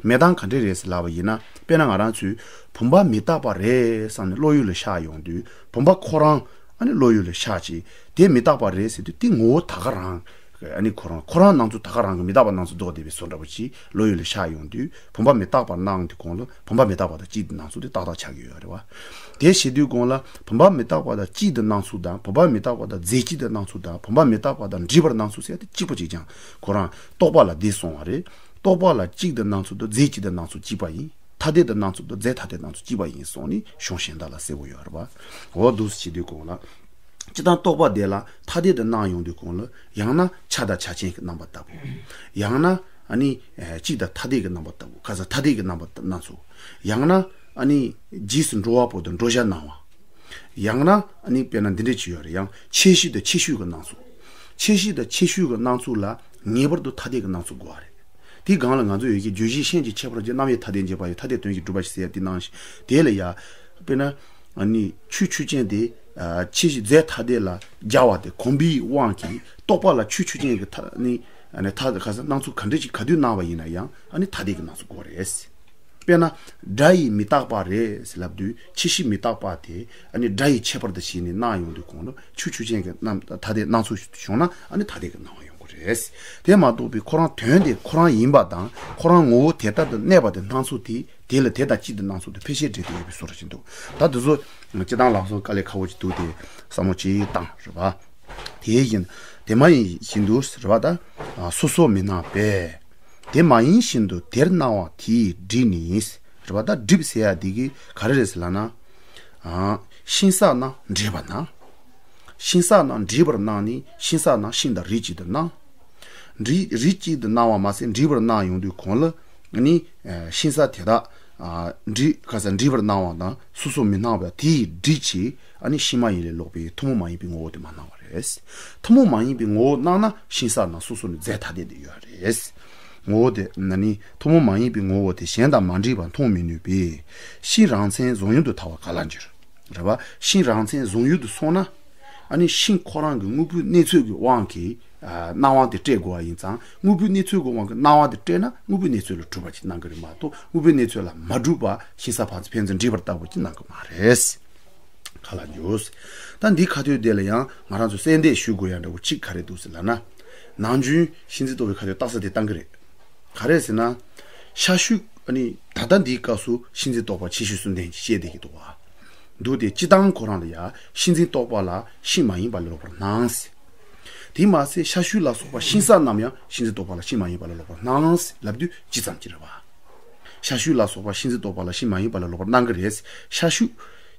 མེད་སྟངས་ག་འདྲས་རེད་ཟེར་ལབ་པ་ཡིན་ན། དཔེར་ན་ང་རང་ཚོས་བུམ་པ་མི་རྟག་པ་རེད་བསམ་ནས་བློ་ཡུལ་ལ་ཤར་ཡོང་དུས་བུམ་པ་ཁོ་རང་ཨ་ནི་བློ་ཡུལ་ལ་ཤར་ཅིག་དེ་མི་རྟག་པ་རེད་ཟེར་དུས་དེ་ངོ་བོ་ད་ག་རང་ཨ་ནི་ཁོ་རང་ཁོ་རང་སྣང་ཚུལ་ད་ག་རང་གི་མི་རྟག་པ་སྣང་ཚུལ་རྫོགས་བསྡད་པའི་བཟོ་འདྲ་པོ་ཅིག་བློ་ཡུལ་ལ་ཤར་ཡོང་དུས་བུམ་པ་མི་རྟག་པར་སྣང་དུས་གོང་ལ་བུམ་པ་མི་རྟག་པ་དང་གཅིག་ཏུ་སྣང་ཚུལ་དེ་ཏག་ཏག་ཆགས་ཀྱི་ཡོད་རེད་བ། དེ་བྱེད་དུས་གོང་ལ་བུམ་པ་མི་རྟག་པ་དང་གཅིག་ཏུ་སྣང་ཚུལ་དང་བུམ་པ་མི་རྟག་པ་དང་རྫས་གཅིག་ཏུ་སྣང་ཚུལ་དང་བུམ་པ་མི་རྟག་པ་དང་འདྲེས་པར་སྣང་ཚུལ་ཟེར་ཡ་དེ་གཅིག་པ་གཅིག་རྐྱང་ཁོ་རང་རྟོག་པ་ལ་དེ་སོང་བ་རེད། རྟོག་པ་ལ་གཅིག་ཏུ་སྣང་ཚུལ་དང་རྫས་གཅིག་ཏུ་སྣང་ཚུལ་གཅིག་པ་ཡིན། ཐ་དད་དུ་སྣང་ཚུལ་དང་རྫས་ཐ་དད་སྣང་ཚུལ་གཅིག་པ་ཡིན་གསུངས་ནས་གཞུང་གཞན་དག་ལ་གསལ་པོ་ཡོད་རེད་པ། འོ་འདུག་སེ་བྱེད་དུས་གོང་ལ། སྤྱིར་བཏང་རྟོག་པ་དེ་ལ་ཐ་དད་དུ་སྣང་ཡོང་དུས་གོང་ལ་ཡང་ན་ཆ་དང་ཆ་ཅན་གྱི་རྣམ་པ་ལྟ་བུ། ཡང་ན་ཨ་ནི་ཨེ་གཅིག་དང་ཐ་དད་ཀྱི་རྣམ་པ་ལྟ་བུ་ག་ས་ཐ་དད་ཀྱི་རྣམ་པ་སྣང་ཚུལ། ཡང་ན་ཨ་ནི་རྗེས་སུ་འགྲོ་བ་པོ་དང་འགྲོ་བྱ་སྣང་བ། ཡང་ན་ཨ་ནི་དཔེར་ན་འདི་འདྲས་ཅིག་ཡོད་རེད། ཡང་ཆད་གཞི་དང་ཆད་ཤུལ་གྱི་སྣང་ཚུལ། ཆད་གཞི་དང་ཆད་ཤུལ་གྱི་སྣང་ཚུལ་ལ་ངེས་པར་དུ་ཐ་དད་ཀྱི་སྣང་ཚུལ་དགོས་པ་རེད། དེའི་སྒང་ལ་ང་ཚོ་ཡོད་ཀྱི་བརྗོད་གཞི་ཤན་གྱི་ཁྱད་པར་གྱི་རྣམ་དབྱེ་ཐ་དད་འབྱེད་པ་ཡི་ཐ་དད་དོན་གྱི་སྒྲུབ་པ་ཞིག་ཟེར་ཡ་དེ་ནང་བཞིན་དེ་ལ་ཡ། དཔེར་ན། ཨ་ནི་ཆོས་ཆོས་ཅན་དེ་ཨ་ཆད་གཞི་རྫས་ཐ་དད་ལ་སྦྱར་བ་དེ་གོམས་པའི་དབང་གིས་རྟོག་པ་ལ་ཆོས་ཆོས་ཅན་གྱི་ཐ་ནི་ཨ་ནི་ཐ་ག་ས་སྣང་ཚུལ་ག་འདྲ་ཅིག་ག་དུས་སྣང་བ་ཡིན་ན་ཡང་ཨ་ནི་ཐ་དད་ཀྱི་སྣང་ཚུལ་དགོས་རེད། དཔེར་ན་སྒྲ་ཡི་མི་རྟག་པ་རེད་ཟེར་ལབ་དུས་ཁྱད་གཞི་མི་རྟག་པ་དེ་ཨ་ནི་སྒྲ་ཡི་ཁྱད་པར་དུ་བྱས་ནས་སྣང་ཡོང་དུས་གོང་ལ་ཆོས་ཆོས་ཅན་གྱི་རྣམ་ཐ་དད་སྣང་ཚུལ་བྱུང་ན་ཨ་ནི་ཐ་དད་ཀྱི་སྣང་བ་ཡོང་གི་རེད། དེ་མ་གཏོགས་པའི་ཁོ་རང་དོན་དེ་ཁོ་རང་ཡིན་པ་དང་ཁོ་རང་ངོ་བོ་དེ་ལྟར་དུ་གནས་པ་དེ་སྣང་ཚུལ་དེ་དེ་ལ་དེ་དང་གཅིག་ཏུ་སྣང་ཚུལ་དེ་ཕལ་ཆེར་འབྲེལ་དུ་ཡོད་པའི་བཟོ་འདྲ་ཞིག་འདུག་ད་དེ་ཚོ་སྤྱི་བཏང་ལམ་སང་དཀའ་ལས་ཁག་པོ་ཅིག་འདུག་དེ་བསམ་བློ་ཅིག་བཏང་རེད་པ། དེ་བཞིན་དེ་མ་ཡིན་བཞིན་དུ་རེད་པ། ད་སོ་སོ་མི་སྣང་བས། དེ་མ་ཡིན་བཞིན་དུ་དེར་སྣང་བ་དེས་བསྒྲིབས་ནས་རེད་པ། ད་བསྒྲིབས་ཟེར་ཡ་དེ་གི་ག་རེ་རེད་ཟེར་ལབ་ན། ཨ། ཤིང་ས་ན་འདྲེས་པ་ན། ཤིང་ས་ན་འདྲེས་པར་སྣང་ནས་ཤིང་ས་ན་ཤིང་དང་རིགས་གཅིག་ཏུ་སྣང་། རིགས་རིགས་གཅིག་ཏུ་སྣང་བ་མ་ཟད་འདྲེས་པར་སྣང་ཡོང་དུས་གོང་ལ་ནི་ཤིང་ས་དེ་དག་འདྲེས་ག་ས་འདྲེས་པར་སྣང་བ་དང་སོ་སོ་མི་སྣང་བ་དེ་ཡི་བསྒྲིབས་བྱས་ཨ་ནི་ཤིང་མ་ཡིན་ལས་ལོག་པའི་ཐུན་མོང་མ་ཡིན་པའི་ངོ་བོ་དེ་མ་སྣང་བ་རེད། ཐུན་མོང་མ་ཡིན་པའི་ངོ་བོ་སྣང་ན་ཤིང་ས་ན་སོ་སོ་ནི་རྫས་ཐ་དད་དེ་ཡོད་རེད། ངོ་བོ་དེ་ན་ནི་ཐུན་མོང་མ་ཡིན་པའི་ངོ་བོ་དེ་གཞན་དང་མ་འདྲེས་པར་མཐོང་མི་ནུས་པས་ཤིང་རང་མཚན་གཟུང་ཡུལ་དུ་ཐལ་བ་ག་ལ་འགྱུར། རེད་བ། ཤིང་རང་མཚན་གཟུང་ཡུལ་དུ་སོང་ན། ཨ་ནི་ཤིང་ཁོ་རང་གི་དངོས་པོའི་གནས་ཚོད་ཀྱི་དབང་གིས་ཨ་སྣང་བ་དེ་སྤྲད་དགོས་པ་ཡིན་ཙང་དངོས་པོའི་གནས་ཚོད་ཀྱི་དབང་གིས་སྣང་བ་དེ་སྤྲད་ན་དངོས་པོའི་གནས་ཚོད་ལ་གྲུབ་པ་ཅིག་སྣང་གི་རེད་མ་གཏོགས་དངོས་པོའི་གནས་ཚོད་ལ་མ་གྲུབ་པ་ཤིང་ས་ཕན་ཚུན་འདྲེས་པ་ལྟ་བུ་ཅིག་སྣང་གི་མ་རེད། ག་ལ་འགྱོ། ད་འདི་ཁ་ཐོས་དེ་ལ་ཡང་ང་རང་ཚོ་གསལ་འདེབས་ཞུ་དགོས་ཡ་འདྲ་བོ་གཅིག་ག་རེ་འདུག་ཟེར་ལབ་ན། ནམ་རྒྱུན་ཤིང་རྩི་གཏོར་བའི་ཁ་ཐོས་རྟགས་གསལ་དེ་བཏང་གི་རེད། ག་རེ་ཟེར་ན། ཤ་ཤུ་ཨ་ནི་ད་ལྟ་འདིའི་སྐབས་སུ་ཤིང་རྩི་གཏོར་བ་ཆེ་ཤོས་གསུམ་ལྡན་གྱི་བཤད་བསྡད་ཀྱི་འདུག་བ། འདུག་སྟེ་སྤྱི་བཏང་ཁོ་རང་ལ་ཡ་ཤིང་རྩི་གཏོར་བ་ལ་ཤིང་མ་ཡིན་པ་ལས་ལོག་པར་སྣང་ཟེར། དེ་མ་ཟད་ཤ་ཤུ་ལ་སོགས་པ་ཤིང་ས་རྣམས་ཡང་ཤིང་རྩི་གཏོར་བ་ལ་ཤིང་མ་ཡིན་པ་ལས་ལོག་པར་སྣང་ཟེར་ལབ་དུས་ཇི་ཙམ་གྱིས་རེད་བ། ཤ་ཤུ་ལ་སོགས་པ་ཤིང་རྩི་གཏོར་བ་ལ་ཤིང་མ་ཡིན་པ་ལས་ལོག་པར་སྣང་གི་རེད། ཤ་ཤུ།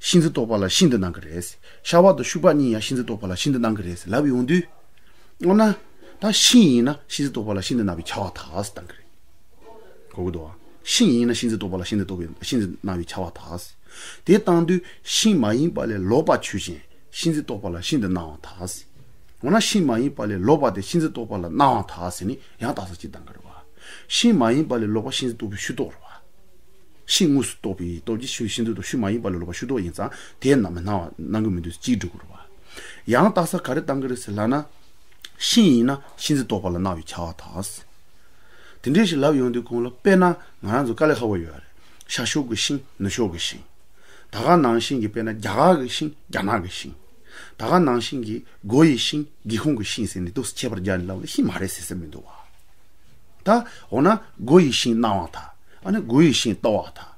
ཤིང་རྩི་གཏོར་བ་ལ་ཤིང་དུ་སྣང་གི་རེད། ཤ་བ་དང་ཤུ་བ་གཉིས་ཡང་ཤིང་རྩི་གཏོར་བ་ལ་ཤིང་དུ་སྣང་གི་རེད་ལབ་ཡོང་དུས། འོ་ན། ད་ཤིང་ཡིན་ན་ཤིང་རྩི་གཏོར་བ་ལ་ཤིང་དུ་སྣང་བའི་ཁྱབ་པ་དག་སྟོན་གི་རེད། གོ་གི་འདུག་བ། ཤིང་ཡིན་ན་ཤིང་རྩི་གཏོར་བ་ལ་ཤིང་དུ་གཏོར་བའི་ཤིང་དུ་སྣང་བའི་ཁྱབ་པ་དག་དེ་བཏང་དུས་ཤིང་མ་ཡིན་པ་ལས་ལོག་པ་ཆོས་ཅན། ཤིང་རྩི་གཏོར་བ་ལ་ཤིང་དུ་སྣང་བ་དག་འོ་ན་ཤིང་མ་ཡིན་པ་ལས་ལོག་པ་དེ་ཤིང་རྩི་གཏོར་བ་ལ་སྣང་བ་དག་ཟེར་ནས་ཡང་རྟགས་གསལ་གཅིག་བཏང་གི་རེད་བ། ཤིང་མ་ཡིན་པ་ལས་ལོག་པ་ཤིང་རྩི་གཏོར་བའི་ཤུ་གཏོགས་རེད་བ། ཤིང་དངོས་སུ་གཏོགས་པའི་སྟོབས་ཀྱིས་ཤུ་ཤིང་རྩི་གཏོར་ཤུ་མ་ཡིན་པ་ལས་ལོག་པ་ཤུ་གཏོགས་ཡིན་ཙང་དེ་རྣམས་སྣང་བ་སྣང་གི་མི་འདུག་ཅེས་འགྲོ་གི་རེད་བ། ཡང་རྟགས་གསལ་ག་རེ་བཏང་གི་རེད་ཟེར་ལབ་ན། ཤིང་ཡིན་ན་ཤིང་རྩི་གཏོར་བ་ལ་སྣང་བའི་ཁྱབ་པ་དག་དེ་འདྲའི་ཞིག་ལབ་ཡོང་དུས་གོང་ལ་དཔེར་ན་ང་རང་ཚོ་དཀའ་ལས་ཁག་པོ་ཡོད་རེད། ཤར་ཕྱོགས་ཀྱི་ཤིང་ནུབ་ཕྱོགས་ཀྱི་ཤིང་། ད་ག་ནང་བཞིན་གྱི་དཔེར་ན་རྒྱ་གར་གྱི་ཤིང་རྒྱ་ནག་གི་ཤིང་། ད་ག་ནང་བཞིན་གྱི་སྒོ་ཡི་ཤིང་སྒེའུ་ཁུང་གི་ཤིང་ཟེར་ནས་འདུག་སེ་ཁྱད་པར་རྒྱག་ནས་ལབ་ན་ཤིང་མ་རེད་ཟེར་ས་མི་འདུག་བ། ད་འོ་ན་སྒོ་ཡི་ཤིང་སྣང་བ་དང་ཨ་ནི་སྒོ་ཡི་ཤིང་གཏོར་བ་དང་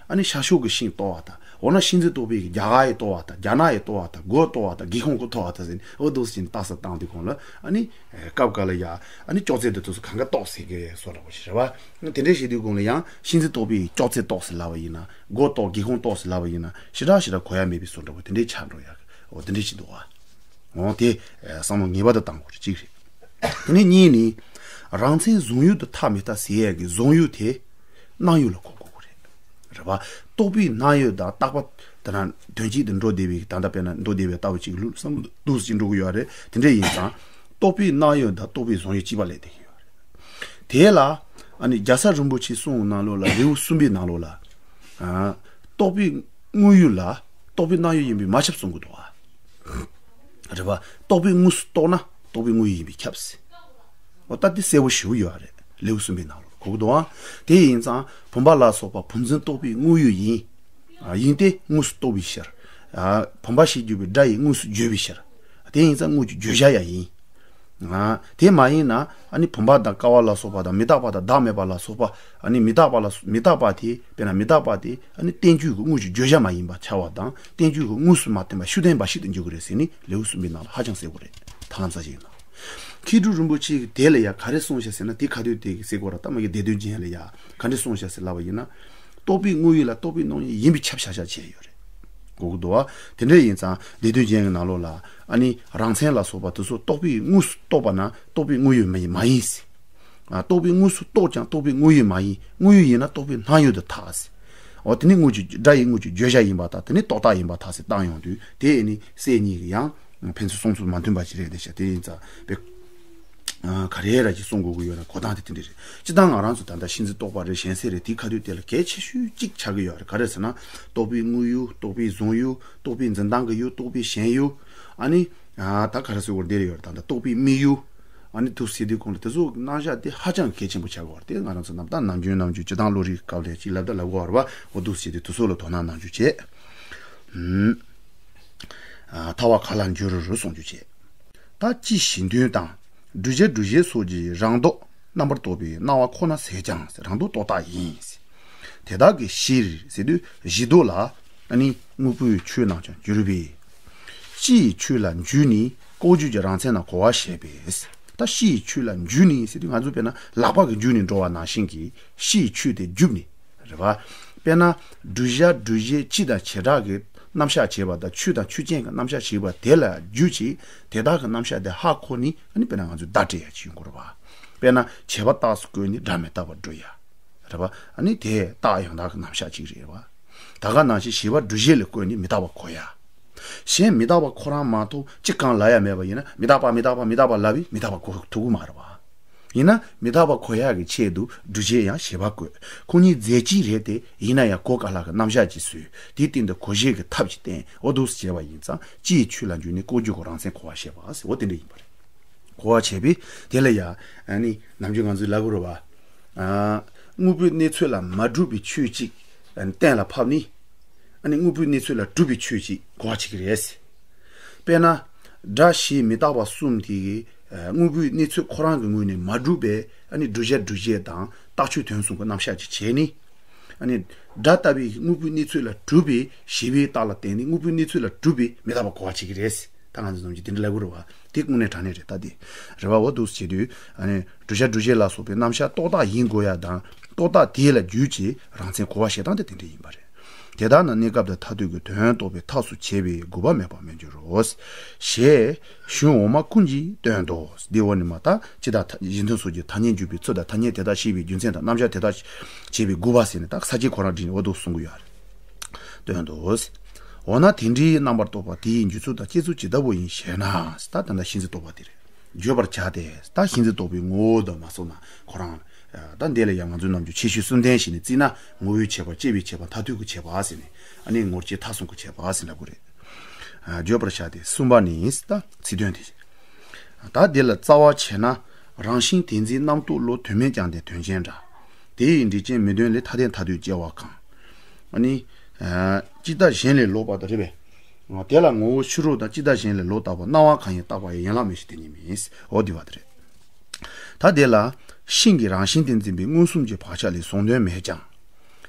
ཨ་ནི་ཤར་ཕྱོགས་ཀྱི་ཤིང་གཏོར་བ་དང་འོ་ན་ཤིང་རྩི་གཏོར་བའི་རྒྱ་གར་ཡི་གཏོར་བ་དང་རྒྱ་ནག་ཡི་གཏོར་བ་དང་སྒོ་གཏོར་བ་དང་སྒེའུ་ཁུང་གི་གཏོར་བ་དང་ཟེར་ནས་འོ་འདུག་སེ་བྱས་ནས་རྟགས་གསལ་བཏང་དུས་གོང་ལ་ཨ་ནི་སྐབས་འགའ་ལ་ཡ་ཨ་ནི་ཅོག་ཙེ་འདི་དུས་སུ་གང་ག་གཏོར་ཟེར་གི་བཟོ་འདྲ་པོ་ཞིག་རེད་བ། དེ་འདྲའི་བྱེད་དུས་གོང་ལ་ཡང་ཤིང་རྩི་གཏོར་བའི་ཅོག་ཙེ་གཏོར་ཟེར་ལབ་པ་ཡིན་ན་སྒོ་གཏོར་སྒེའུ་ཁུང་གཏོར་ཟེར་ལབ་པ་ཡིན་ན་ཞེ་དྲག་ཞེ་དྲག་གོ་ཡ་མེད་པའི་བཟོ་འདྲ་པོ་དེ་འདྲའི་ཆགས་འགྲོ་ཡ་འོ་དེ་འདྲའི་བྱེད་འདུག་བ། འོ་དེ་བསམ་བློ་ངེས་པར་དུ་བཏང་དགོས་རེད་གཅིག་རེད། དེ་ནས་གཉིས་ནི། རང་མཚན་གཟུང་ཡུལ་དུ་ཐལ་མི་ཐལ་ཟེར་ཡས་ཀྱི་གཟུང་ཡུལ་དེ། སྣང་ཡུལ་ལ་གོ་དགོས་ཀྱི་རེད། རེད་བ། རྟོག་པའི་སྣང་ཡུལ་དང་རྟག་པ། དེ་ན་དོན་གཅིག་ཏུ་འགྲོ་བསྡད་པའི་ད་ལྟ་དཔེར་ན་འགྲོ་བསྡད་པའི་ལྟ་བ་གཅིག་ལུགས་བསམ་བློ་འདུག་སེ་འགྲོ་གི་ཡོད་རེད་དེ་འདྲ་ཡིན་ཙང་། རྟོག་པའི་སྣང་ཡུལ་དང་རྟོག་པའི་གཟུང་ཡུལ་གཅིག་པ་ལས་བསྡད་ཀྱི་ཡོད་རེད། དེ་ལ། ཨ་ནི་རྒྱལ་ཚབ་རིན་པོ་ཆེའི་གསུང་གི་ནང་ལོགས་ལ་ལེའུ་གསུམ་པའི་ནང་ལོགས་ལ། ཨ། རྟོག་པའི་དངོས་ཡུལ་ལ་རྟོག་པའི་སྣང་ཡུལ་ཡིན་པས་མ་ཁྱབ་གསུང་གི་འདུག་བ། རེད་བ། རྟོག་པས་དངོས་སུ་རྟོགས་ན་རྟོག་པའི་དངོས་ཡུལ་ཡིན་པས་ཁྱབ་ཟེར། འོ་ད་དེ་གསལ་པོ་ཞེ་པོ་ཡོད་རེད་ལེའུ་གསུམ་པའི་ནང་ལ་གོ་གི་འདུག་ཨ། དེ་ཡིན་ཙང་བུམ་པ་ལ་སོགས་པ་བུམ་འཛིན་རྟོག་པའི་དངོས་ཡུལ་ཡིན། ཨ། ཡིན་ཏེ་དངོས་སུ་རྟོགས་པའི་ཕྱིར། ཨ། བུམ་པ་ཞེས་བརྗོད་པའི་སྒྲ་ཡིས་དངོས་སུ་བརྗོད་པའི་ཕྱིར། དེ་ཡིན་ཙང་དངོས་ཀྱི་བརྗོད་བྱ་ཡང་ཡིན། ཨ། དེ་མ་ཡིན་ན་ཨ་ནི་བུམ་པ་དང་ཀ་བ་ལ་སོགས་པ་དང་མི་རྟག་པ་དང་བདག་མེད་པ་ལ་སོགས་པ་ཨ་ནི་མི་རྟག་པ་ལ་མི་རྟག་པ་དེ་དཔེར་ན་མི་རྟག་པ་དེ་ཨ་ནི་བསྟན་བཅོས་ཀྱི་དངོས་ཀྱི་བརྗོད་བྱ་མ་ཡིན་པ་ཆགས་པ་དང་བསྟན་བཅོས་ཀྱི་དངོས་སུ་མ་བསྟན་པ་ཤུགས་བསྟན་པ་ཞིག་ཏུ་འགྱུར་གྱི་རེད་ཟེར་ནི་ལེའུ་གསུམ་པའི་ནང་ལ་ཧ་ཅང་གསལ་པོ་རེད། ད་ལམ་སང་ཞིག་ཡིན་ན། མཁས་གྲུབ་རིན་པོ་ཆེ་གིས་དེ་ལ་ཡ་ག་རེ་གསུངས་ཤག་ཟེར་ན་དེ་ཁ་ཐོས་དེ་གི་གསལ་པོ་ར་ད་མ་གི་སྡེ་བདུན་ཅན་ལ་ཡ་ག་འདྲ་གསུངས་ཤག་ཟེར་ལབ་པ་ཡིན་ན། རྟོག་པའི་དངོས་ཡུལ་ལ་རྟོག་པའི་སྣང་ཡུལ་ཡིན་པས་ཁྱབ་བྱ་བྱ་བྱས་ཡོད་རེད། གོ་གི་འདུག་བ། དེ་འདྲ་ཡིན་ཙང་སྡེ་བདུན་ཅན་གྱི་ནང་ལོགས་ལ་ཨ་ནི་རང་མཚན་ལ་སོགས་པ་དེ་ཚོ་རྟོག་པས་དངོས་སུ་རྟོགས་པ་ན་རྟོག་པའི་དངོས་ཡུལ་མ་ཡིན་མ་ཡིན་ཟེར། ཨ། རྟོག་པས་དངོས་སུ་རྟོགས་ཀྱང་རྟོག་པའི་དངོས་ཡུལ་མ་ཡིན། དངོས་ཡུལ་ཡིན་ན་རྟོག་པའི་སྣང་ཡུལ་དུ་ཐལ་ཟེར། འོ་དེ་ནི་དངོས་ཀྱི་སྒྲ་ཡི་དངོས་ཀྱི་བརྗོད་བྱ་ཡིན་པར་ཐལ། དེ་ནི་རྟོག་བཏགས་ཡིན་པར་ཐལ་ཟེར་བཏང་ཡོང་དུས་དེ་ནི་སྲས་གཉིས་ཀྱི་ཡང་ཕན་ཚུན་གསུང་ཚུལ་མ་མཐུན་པ་ཞིག་རེད་དེ་ཤ་དེ་ཡིན་ཙང་དཔེ། ཨ། ག་རེ་ར་ཅིག་གསུང་དགོས་ཀྱི་ཡོད་ན་གོ་སྟངས་དེ་དེ་འདྲ་རེད། སྤྱིར་བཏང་ང་རང་ཚོ་ད་ལྟ་ཤིང་རྩི་རྟོག་པ་རེད་གཞན་སེལ་རེད་དེའི་ཁ་ཐུག་དེ་ལ་གལ་ཆེ་ཤོས་གཅིག་ཆགས་ཀྱི་ཡོད་རེད། ག་རེ་ཟེར་ན་རྟོག་པའི་དངོས་ཡུལ་རྟོག་པའི་གཟུང་ཡུལ་རྟོག་པའི་འཛིན་སྟངས་ཀྱི་ཡུལ་རྟོག་པའི་ཞེན་ཡུལ། ཨ་ནི། ཨ། ད་ག་རེ་ཟེར་དགོས་རེད་དེ་རེད་ཡོད་རེད་ད་ལྟ་རྟོག་པའི་དམིགས་ཡུལ། ཨ་ནི་འདུག་སེ་བྱེད་དུས་གོང་ལ་དེ་ཚོ་རྣམ་གཞག་དེ་ཧ་ཅང་གལ་ཆེན་པོ་ཆགས་ཀྱི་ཡོད་རེད། དེ་ང་རང་ཚོ་ནམ་ད་ནམ་རྒྱུན་ནམ་རྒྱུན་སྤྱིར་བཏང་བློ་རིག་སྐབས་ལ་ཅིག་ལབ་ད་ལབ་ཀྱི་ཡོད་རེད་པ། འོ་འདུག་སེ་བྱེད་དུས་དེ་ཚོ་ལ་དོ་སྣང་ནང་བཞིན་བྱེད། ཨུམ། ཨ། ཐལ་བ་ག་ལ་འགྱུར་གསུང་རྒྱུ་བྱེད། ད་ཅི་ཞེས་དོན་དང་བསྒྲུབ་བྱ་སྒྲུབ་བྱེད་སོགས་ཀྱི་རང་ལྡོག་རྣམ་པར་རྟོག་པའི་སྣང་བ་ཁོ་ན་ཟད་ཀྱང་རང་ལྡོག་རྟོག་བཏགས་ཡིན། དེ་དག་གི་གཞིར་ཟེར་དུས་གཞི་ལྡོག་ལ་ཨ་ནི་དངོས་པོའི་ཆོས་རྣམས་ཀྱང་འགྱུར་བས། སྤྱིའི་ཆོས་ལ་འཇུག་ནས་ལྐོག་གྱུར་གྱི་རང་མཚན་རྣམས་གོ་བར་བྱེད་པས། ད་སྤྱིའི་ཆོས་ལ་འཇུག་ནས་ཟེར་དུས་ང་ཚོ་དཔེར་ན་ལག་པ་གིས་འཇུ་ནས་འགྲོ་བ་ནང་བཞིན་གྱི་སྤྱིའི་ཆོས་དེ་འཇུག་ནས། རེད་པ། དཔེར་ན་བསྒྲུབ་བྱ་སྒྲུབ་བྱེད་སྤྱི་དང་བྱེ་བྲག་གི་རྣམ་གཞག་བྱེད་པ་དང་ཆོས་དང་ཆོས་ཅན་གྱི་རྣམ་གཞག་བྱེད་པ་དེ་ལ་འཇུག་ཅིང་དེ་དག་གི་རྣམ་གཞག་དེ་ཧ་གོ་ནས་ཨ་ནི་དཔེར་ན་ང་ཚོས་བརྡ་སྤྲད་ཡ་ཅིག་ཡོང་གི་རེད་པ། དཔེར་ན་བྱས་པ་རྟགས་སུ་བཀོད་ནས་སྒྲ་མི་རྟག་པར་སྒྲུབ་ཡ། རེད་པ། ཨ་ནི་དེ་རྟགས་ཡང་དག་གི་རྣམ་གཞག་ཅིག་རེད་པ། ད་ག་ནང་བཞིན་བྱས་པ་སྒྲུབ་བྱེད་ལ་བཀོད་ནས་མི་རྟག་པ་གོ་ཡ། གཞན་མི་རྟག་པ་ཁོ་རང་མ་གཏོགས་གཅིག་གང་ལ་ཡང་མེད་པ་ཡིན་ན་མི་རྟག་པ་མི་རྟག་པ་མི་རྟག་པ་ལབ་པས་མི་རྟག་པ་གོ་ཐུབ་ཀྱི་མ་རེད་པ། ཡིན་ན་མི་རྟག་པ་གོ་ཡག་གི་ཆེད་དུ་སྒྲུབ་བྱེད་ཡང་བྱས་པ་བཀོད། ཁོ་གཉིས་རྫས་གཅིག་རེད་དེ། ཡིན་ན་ཡང་གོ་དཀའ་ལས་ཀྱི་རྣམ་གཞག་ཅིག་བཟོས། དེའི་སྟེང་དུ་གོ་བྱེད་ཀྱི་ཐབས་ཀྱིས་བསྟན། འོ་འདུག་སེ་བྱས་པ་ཡིན་ཙང་སྤྱིའི་ཆོས་ལ་འཇུག་ནས་ལྐོག་གྱུར་གྱི་རང་མཚན་གོ་བར་བྱེད་པ་ཟེར། འོ་དེ་འདྲ་ཡིན་པ་རེད། གོ་བར་བྱེད་པས་དེ་ལ་ཡང་ཨ་ནི་ནམ་རྒྱུན་ང་ཚོས་ལབ་ཀྱི་རེད་པ། ཨ། དངོས་པོའི་གནས་ཚུལ་ལ་མ་གྲུབ་པའི་ཆོས་གཅིག་གཏན་ལ་ཕབ་ནས། ཨ་ནི་དངོས་པོའི་གནས་ཚུལ་ལ་གྲུབ་པའི་ཆོས་གཅིག་གོ་བར་བྱེད་ཀྱི་རེད། དཔེར་ན། སྒྲ་ཞེས་མི་རྟག་པ་གསུམ་དེ་གི་དངོས་པོའི་གནས་ཚུལ་ཁོ་རང་གི་ངོས་ནས་མ་གྲུབ་པའི་ཨ་ནི་བསྒྲུབ་བྱ་སྒྲུབ་བྱེད་དང་རྟགས་ཆོས་དོན་གསུམ་གྱི་རྣམ་གཞག་ཅིག་བྱས་ནས། ཨ་ནི་སྒྲ་ལྟ་བུའི་དངོས་པོའི་གནས་ཚུལ་ལ་གྲུབ་པའི་བྱས་པའི་རྟགས་ལ་བརྟེན་ནས་དངོས་པོའི་གནས་ཚུལ་ལ་གྲུབ་པའི་མི་རྟག་པ་གོ་བར་བྱེད་ཀྱི་རེད། ད་ང་ཚོ་ནམ་རྒྱུན་དེ་འདྲ་ལབ་ཀྱི་རེད་པ། དེ་དངོས་གནས་དྲང་གནས་རེད། ད་དེ་རེད་པ། འོ་འདུག་སེ་བྱེད་དུས་ཨ་ནི་བསྒྲུབ་བྱ་སྒྲུབ་བྱེད་ལ་སོགས་པའི་རྣམ་གཞག་རྟོག་བཏགས་ཡིན་དགོས་ཡ་དང་རྟོག་བཏགས་དེ་ལ་རྒྱུ་བྱས་རང་མཚན་གོ་བ་བྱེད་སྟངས་དེ་དེ་འདྲ་ཡིན་པ་རེད། དེ་ལྟར་ན་གནས་སྐབས་དང་མཐར་ཐུག་གི་དོན་རྟོགས་པའི་ཐབས་སུ་བྱེད་པའི་དགོས་པ་མེད་པར་མི་འགྱུར་རོ། ཞེས་གཞུང་འོག་མ་ཀུན་གྱིས་སྟོན་ཏོ། འདི་འོག་ནས་མར་ད་སྤྱི་དང་གཞན་དོན་སོགས་ཀྱི་ཐ་སྙད་འཇུག་པའི་ཚུལ་དང་ཐ་སྙད་དེ་དག་ཤེས་པའི་རྒྱུ་མཚན་དང་རྣམ་གཞག་དེ་དག་བྱེད་པའི་དགོས་པ་ཟེར་ནས་ད་ས་བཅད་ཁོ་རང་བྲིས་ནས་འོ་འདུག་གསུང་གི་ཡོད་རེད། སྟོན་ཏོ། འོ་ན་དེ་འདྲའི་རྣམ་པར་རྟོག་པ་དེ་ཡི་འཇུག་ཚུལ་དང་སྐྱེ་ཚུལ་ཇི་ལྟ་བུ་ཡིན་ཞེ་ན། ད་ད་ལྟ་གཤིན་རྗེ་རྟོག་པ་དེ་རེད། བརྗོད་པར་བྱ་སྟེ། ད་གཤིན་རྗེ་རྟོག་པའི་ངོ་བོ་དང་མ་སོང་ན་ཁོ་རང་། ད་འདི་ལ་ཡང་ང་ཚོའི་ནམ་རྒྱུན་ཆེ་ཤོས་གསུམ་ལྡན་ཞིག་ནས་བརྩིས་ན་ངོ་བོའི་ཁྱད་པར་སྐྱེ་བའི་ཁྱད་པར་མཐར་ཐུག་གི་ཁྱད་པར་ཟེར་ནས་ཨ་ནི་ངོར་སྐྱེ་མཐར་སོན་གྱི་ཁྱད་པར་ཟེར་ལབ་དགོས་རེད། བརྗོད་པར་བྱ་སྟེ་གསུམ་པ་ནི་ད་ཚིག་དོན་དེ། ད་འདི་ལ་རྩ་བ་ཕྱེ་ན་རང་བཞིན་དེ་འཛིན་རྣམ་རྟོག་བློ་དོན་མེད་ཀྱང་སྟེ་དོན་ཅན་འདྲ། དེ་ཡི་འགྲེལ་ཅན་མི་དོན་ལས་ཐ་དད་མཐར་ཐུག་སྐྱེ་བ་གང་། ཨ་ནི། སྤྱི་ལྟ་གཞན་ལས་ལོག་པ་དང་རེད་པས། དེ་ལ་ངོ་བོ་ཕྱི་རོལ་དང་སྤྱི་ལྟ་གཞན་ལས་ལོག་བཏགས་པ་སྣང་བ་གང་ཡིན་བརྟག་པ་ཡི་ཡན་ལག་མིན་ཞིང་དེ་ཉིད་མིན། འོ་འདི་བ་དེ་རེད། ད་དེ་ལ་ཤིང་གི་རང་བཞིན་དེ་འཛིན་པའི་མངོན་སུམ་གྱི་བག་ཆགས་ལས་གཟུང་དོན་མེད་ཀྱང་།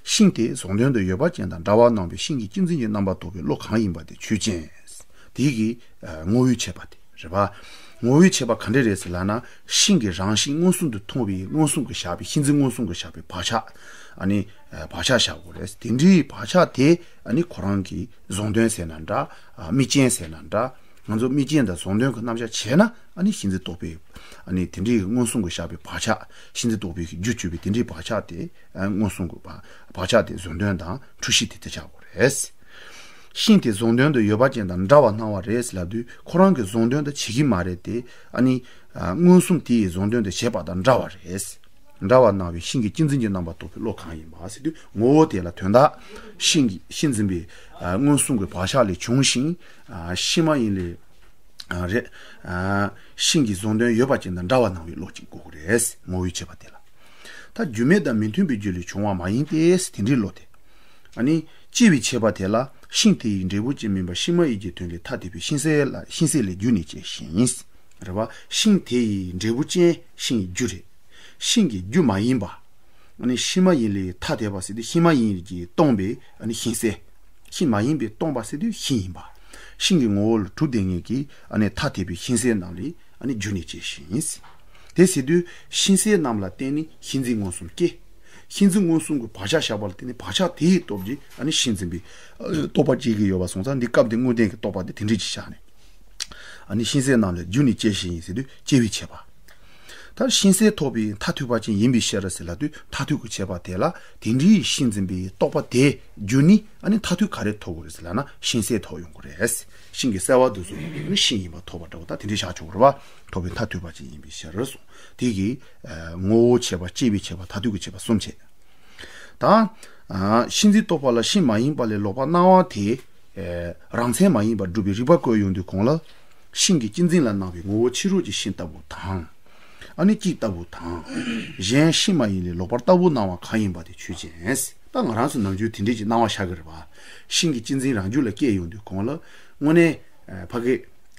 ཤིང་དེ་གཟུང་དོན་དུ་ཡོད་པ་ཅན་དང་འདྲ་བར་སྣང་བའི་ཤིང་གི་སྤྱི་འཛིན་གྱི་རྣམ་པར་རྟོག་པའི་བློ་གང་ཡིན་པ་དེ་ཆོས་ཅན། དེ་གི་ངོ་བོའི་ཁྱད་པར་དེ་རེད་པ། ངོ་བོའི་ཁྱད་པར་ག་འདྲ་རེད་ཟེར་ལབ་ན་ཤིང་གི་རང་བཞིན་མངོན་སུམ་དུ་མཐོང་བའི་མངོན་སུམ་གྱི་བཞག་པའི་ཤིང་འཛིན་མངོན་སུམ་གྱི་བཞག་པའི་བག་ཆགས། ཨ་ནི། བག་ཆགས་བཞག་དགོས་རེད། དེ་འདྲའི་བག་ཆགས་དེ་ཨ་ནི་ཁོ་རང་གི་གཟུང་དོན་ཟེར་ན་འདྲ། དམིགས་རྐྱེན་ཟེར་ན་འདྲ། ང་ཚོ་དམིགས་རྐྱེན་དང་གཟུང་དོན་གྱི་རྣམ་གཞག་བྱས་ན་ཨ་ནི་ཤིང་འཛིན་རྟོག་པའི་ཨ་ནི་དེ་འདྲའི་མངོན་སུམ་གྱི་བཞག་པའི་བག་ཆགས་ཤིང་འཛིན་རྟོག་པའི་རྒྱུ་བཅོས་པའི་དེ་འདྲའི་བག་ཆགས་དེ་མངོན་སུམ་གྱི་བག་ཆགས་དེ་གཟུང་དོན་དང་འཁྲུལ་ཤེས་དེ་དེ་ཆགས་དགོས་རེད། ཤིང་དེ་གཟུང་དོན་དུ་ཡོད་པ་ཅན་དང་འདྲ་བར་སྣང་བ་རེད་ལབ་དུས་ཁོ་རང་གི་གཟུང་དོན་དུ་བྱེད་ཀྱི་མ་རེད་དེ། ཨ་ནི། མངོན་སུམ་དེ་ཡི་གཟུང་དོན་དུ་བྱེད་པ་དང་འདྲ་བ་རེད། འདྲ་བར་སྣང་བའི་ཤིང་གི་སྤྱི་འཛིན་གྱི་རྣམ་པར་རྟོག་པའི་བློ་གང་ཡིན་པ་ཟེར་དུས་ངོ་བོ་དེ་ལ་དོན་དག་ཤིང་གི་ཤིང་འཛིན་པའི་མངོན་སུམ་གྱི་བག་ཆགས་ལས་བྱུང་ཞིང་། ཤིང་མ་ཡིན་ལས། རེད། ཤིང་གི་གཟུང་དོན་ཡོད་པ་ཅན་དང་འདྲ་བར་སྣང་བའི་བློ་གཅིག་དགོས་ཀྱི་རེད། ངོ་བོའི་ཁྱད་པར་དེ་ལ། ད་རྒྱུ་མེད་དང་མི་མཐུན་པའི་རྒྱུ་ལས་བྱུང་བ་མ་ཡིན་ཏེ་དེ་འདྲའི་བློ་དེ། ཨ་ནི། སྐྱེ་བའི་ཁྱད་པར་དེ་ལ་ཤིང་དེ་ཡི་འབྲས་བུ་ཅན་མིན་པ་ཤིང་མ་ཡིན་གྱི་དོན་ལས་ཐ་དད་པའི་ཤིང་ཟད་ལ་ཤིང་ཟད་ལས་རྒྱུ་ནི་སྐྱེ་ཞིང་། རེད་པ། ཤིང་དེ་ཡི་འབྲས་བུ་ཅན་ཤིང་ཡི་རྒྱུ་རེད། ཤིང་གི་རྒྱུ་མ་ཡིན་པ། ཨ་ནི་ཤིང་མ་ཡིན་ལས་ཐ་དད་པ་ཟེར་དུས་ཤིང་མ་ཡིན་གྱིས་སྟོང་པའི་ཨ་ནི་ཤིང་ཟད། ཤིང་མ་ཡིན་པས་སྟོང་པ་ཟེར་དུས་ཤིང་ཡིན་པ། ཤིང་གི་ངོ་བོ་ལ་གྲུབ་བསྡད་མཁན་གྱི་ཨ་ནི་ཐ་དད་པའི་ཤིང་ཟད་རྣམས་ལས་ཨ་ནི་རྒྱུ་ནི་སྐྱེ་ཞིང་། དེ་ཟེར་དུས་ཤིང་ཟད་རྣམས་ལ་བརྟེན་ནས་ཤིང་འཛིན་མངོན་སུམ་སྐྱེ། ཤིང་འཛིན་མངོན་སུམ་གྱི་བག་ཆགས་བཞག་པ་ལ་བརྟེན་ནས་བག་ཆགས་དེའི་སྟོབས་ཀྱིས་ཨ་ནི་ཤིང་འཛིན་པའི་རྟོག་པ་སྐྱེ་གི་ཡོད་པ་སོང་ཙང་འདི་སྐབས་འདི་དངོས་བསྟན་གྱི་རྟོག་པ་དེ་དེ་འདྲ་ཅིག་བཞག་ནས། ཨ་ནི་ཤིང་ཟད་རྣམས་ལས་རྒྱུ་ནི་སྐྱེ་ཞིང་ཟེར་དུས་སྐྱེ་བའི་ཁྱད་པར། ད་ཤིང་ཟད་ཐོབ་པའི་མཐར་ཐུག་པ་ཅན་ཡིན་པའི་ཕྱིར་ཟེར་ལབ་དུས་མཐར་ཐུག་གི་ཁྱད་པར་དེ་ལ་དེ་འདྲའི་ཤིང་འཛིན་པའི་རྟོག་པ་དེ་རྒྱུ་ནི་ཨ་ནི་མཐར་ཐུག་ག་རེ་ཐོབ་དགོས་རེད་ཟེར་ལབ་ན་ཤིང་ཟད་ཐོབ་ཡོང་དགོས་རེད། ཤིང་གི་སྲེག་པ་དེ་ཚོ་ནི་ཤིང་ཡིན་པ་ཐོབ་པ་འདྲ་བོ་ད་དེ་འདྲའི་བཞག་ཆོག་གི་རེད་པ། ཐོབ་པའི་མཐར་ཐུག་པ་ཅན་ཡིན་པའི་ཕྱིར་གསུངས། དེ་གིས་ངོ་བོ་ཁྱད་པར་སྐྱེ་བའི་ཁྱད་པར་མཐར་ཐུག་གི་ཁྱད་པར་གསུམ་བྱས། ད། ཤིང་འཛིན་རྟོག་པ་ལ་ཤིང་མ་ཡིན་པ་ལས་ལོག་པར་སྣང་བ་དེ། རང་མཚན་མ་ཡིན་པར་སྒྲུབ་པའི་རིགས་པ་བཀོད་ཡོང་དུས་གོང་ལ། ཤིང་གི་སྤྱི་འཛིན་ལ་སྣང་བའི་ངོ་བོ་ཕྱི་རོལ་གྱི་ཤིང་ལྟ་བུ་དང་ ཨ་ནི་གཅིག་ལྟ་བུ་དང་། གཞན་ཤིང་མ་ཡིན་ལས་ལོག་པར་ལྟ་བུ་སྣང་བ་གང་ཡིན་པ་དེ་ཆོས་ཅན། ད་ང་རང་ཚོ་ནམ་རྒྱུན་དེ་འདྲས་ཀྱི་སྣང་བ་ཤར་གི་རེད་པ། ཤིང་གི་གཅན་གཟན་རང་རྒྱུད་ལ་སྐྱེས་ཡོང་དུས་གོང་ལ་དངོས་གནས་ཕ་གི་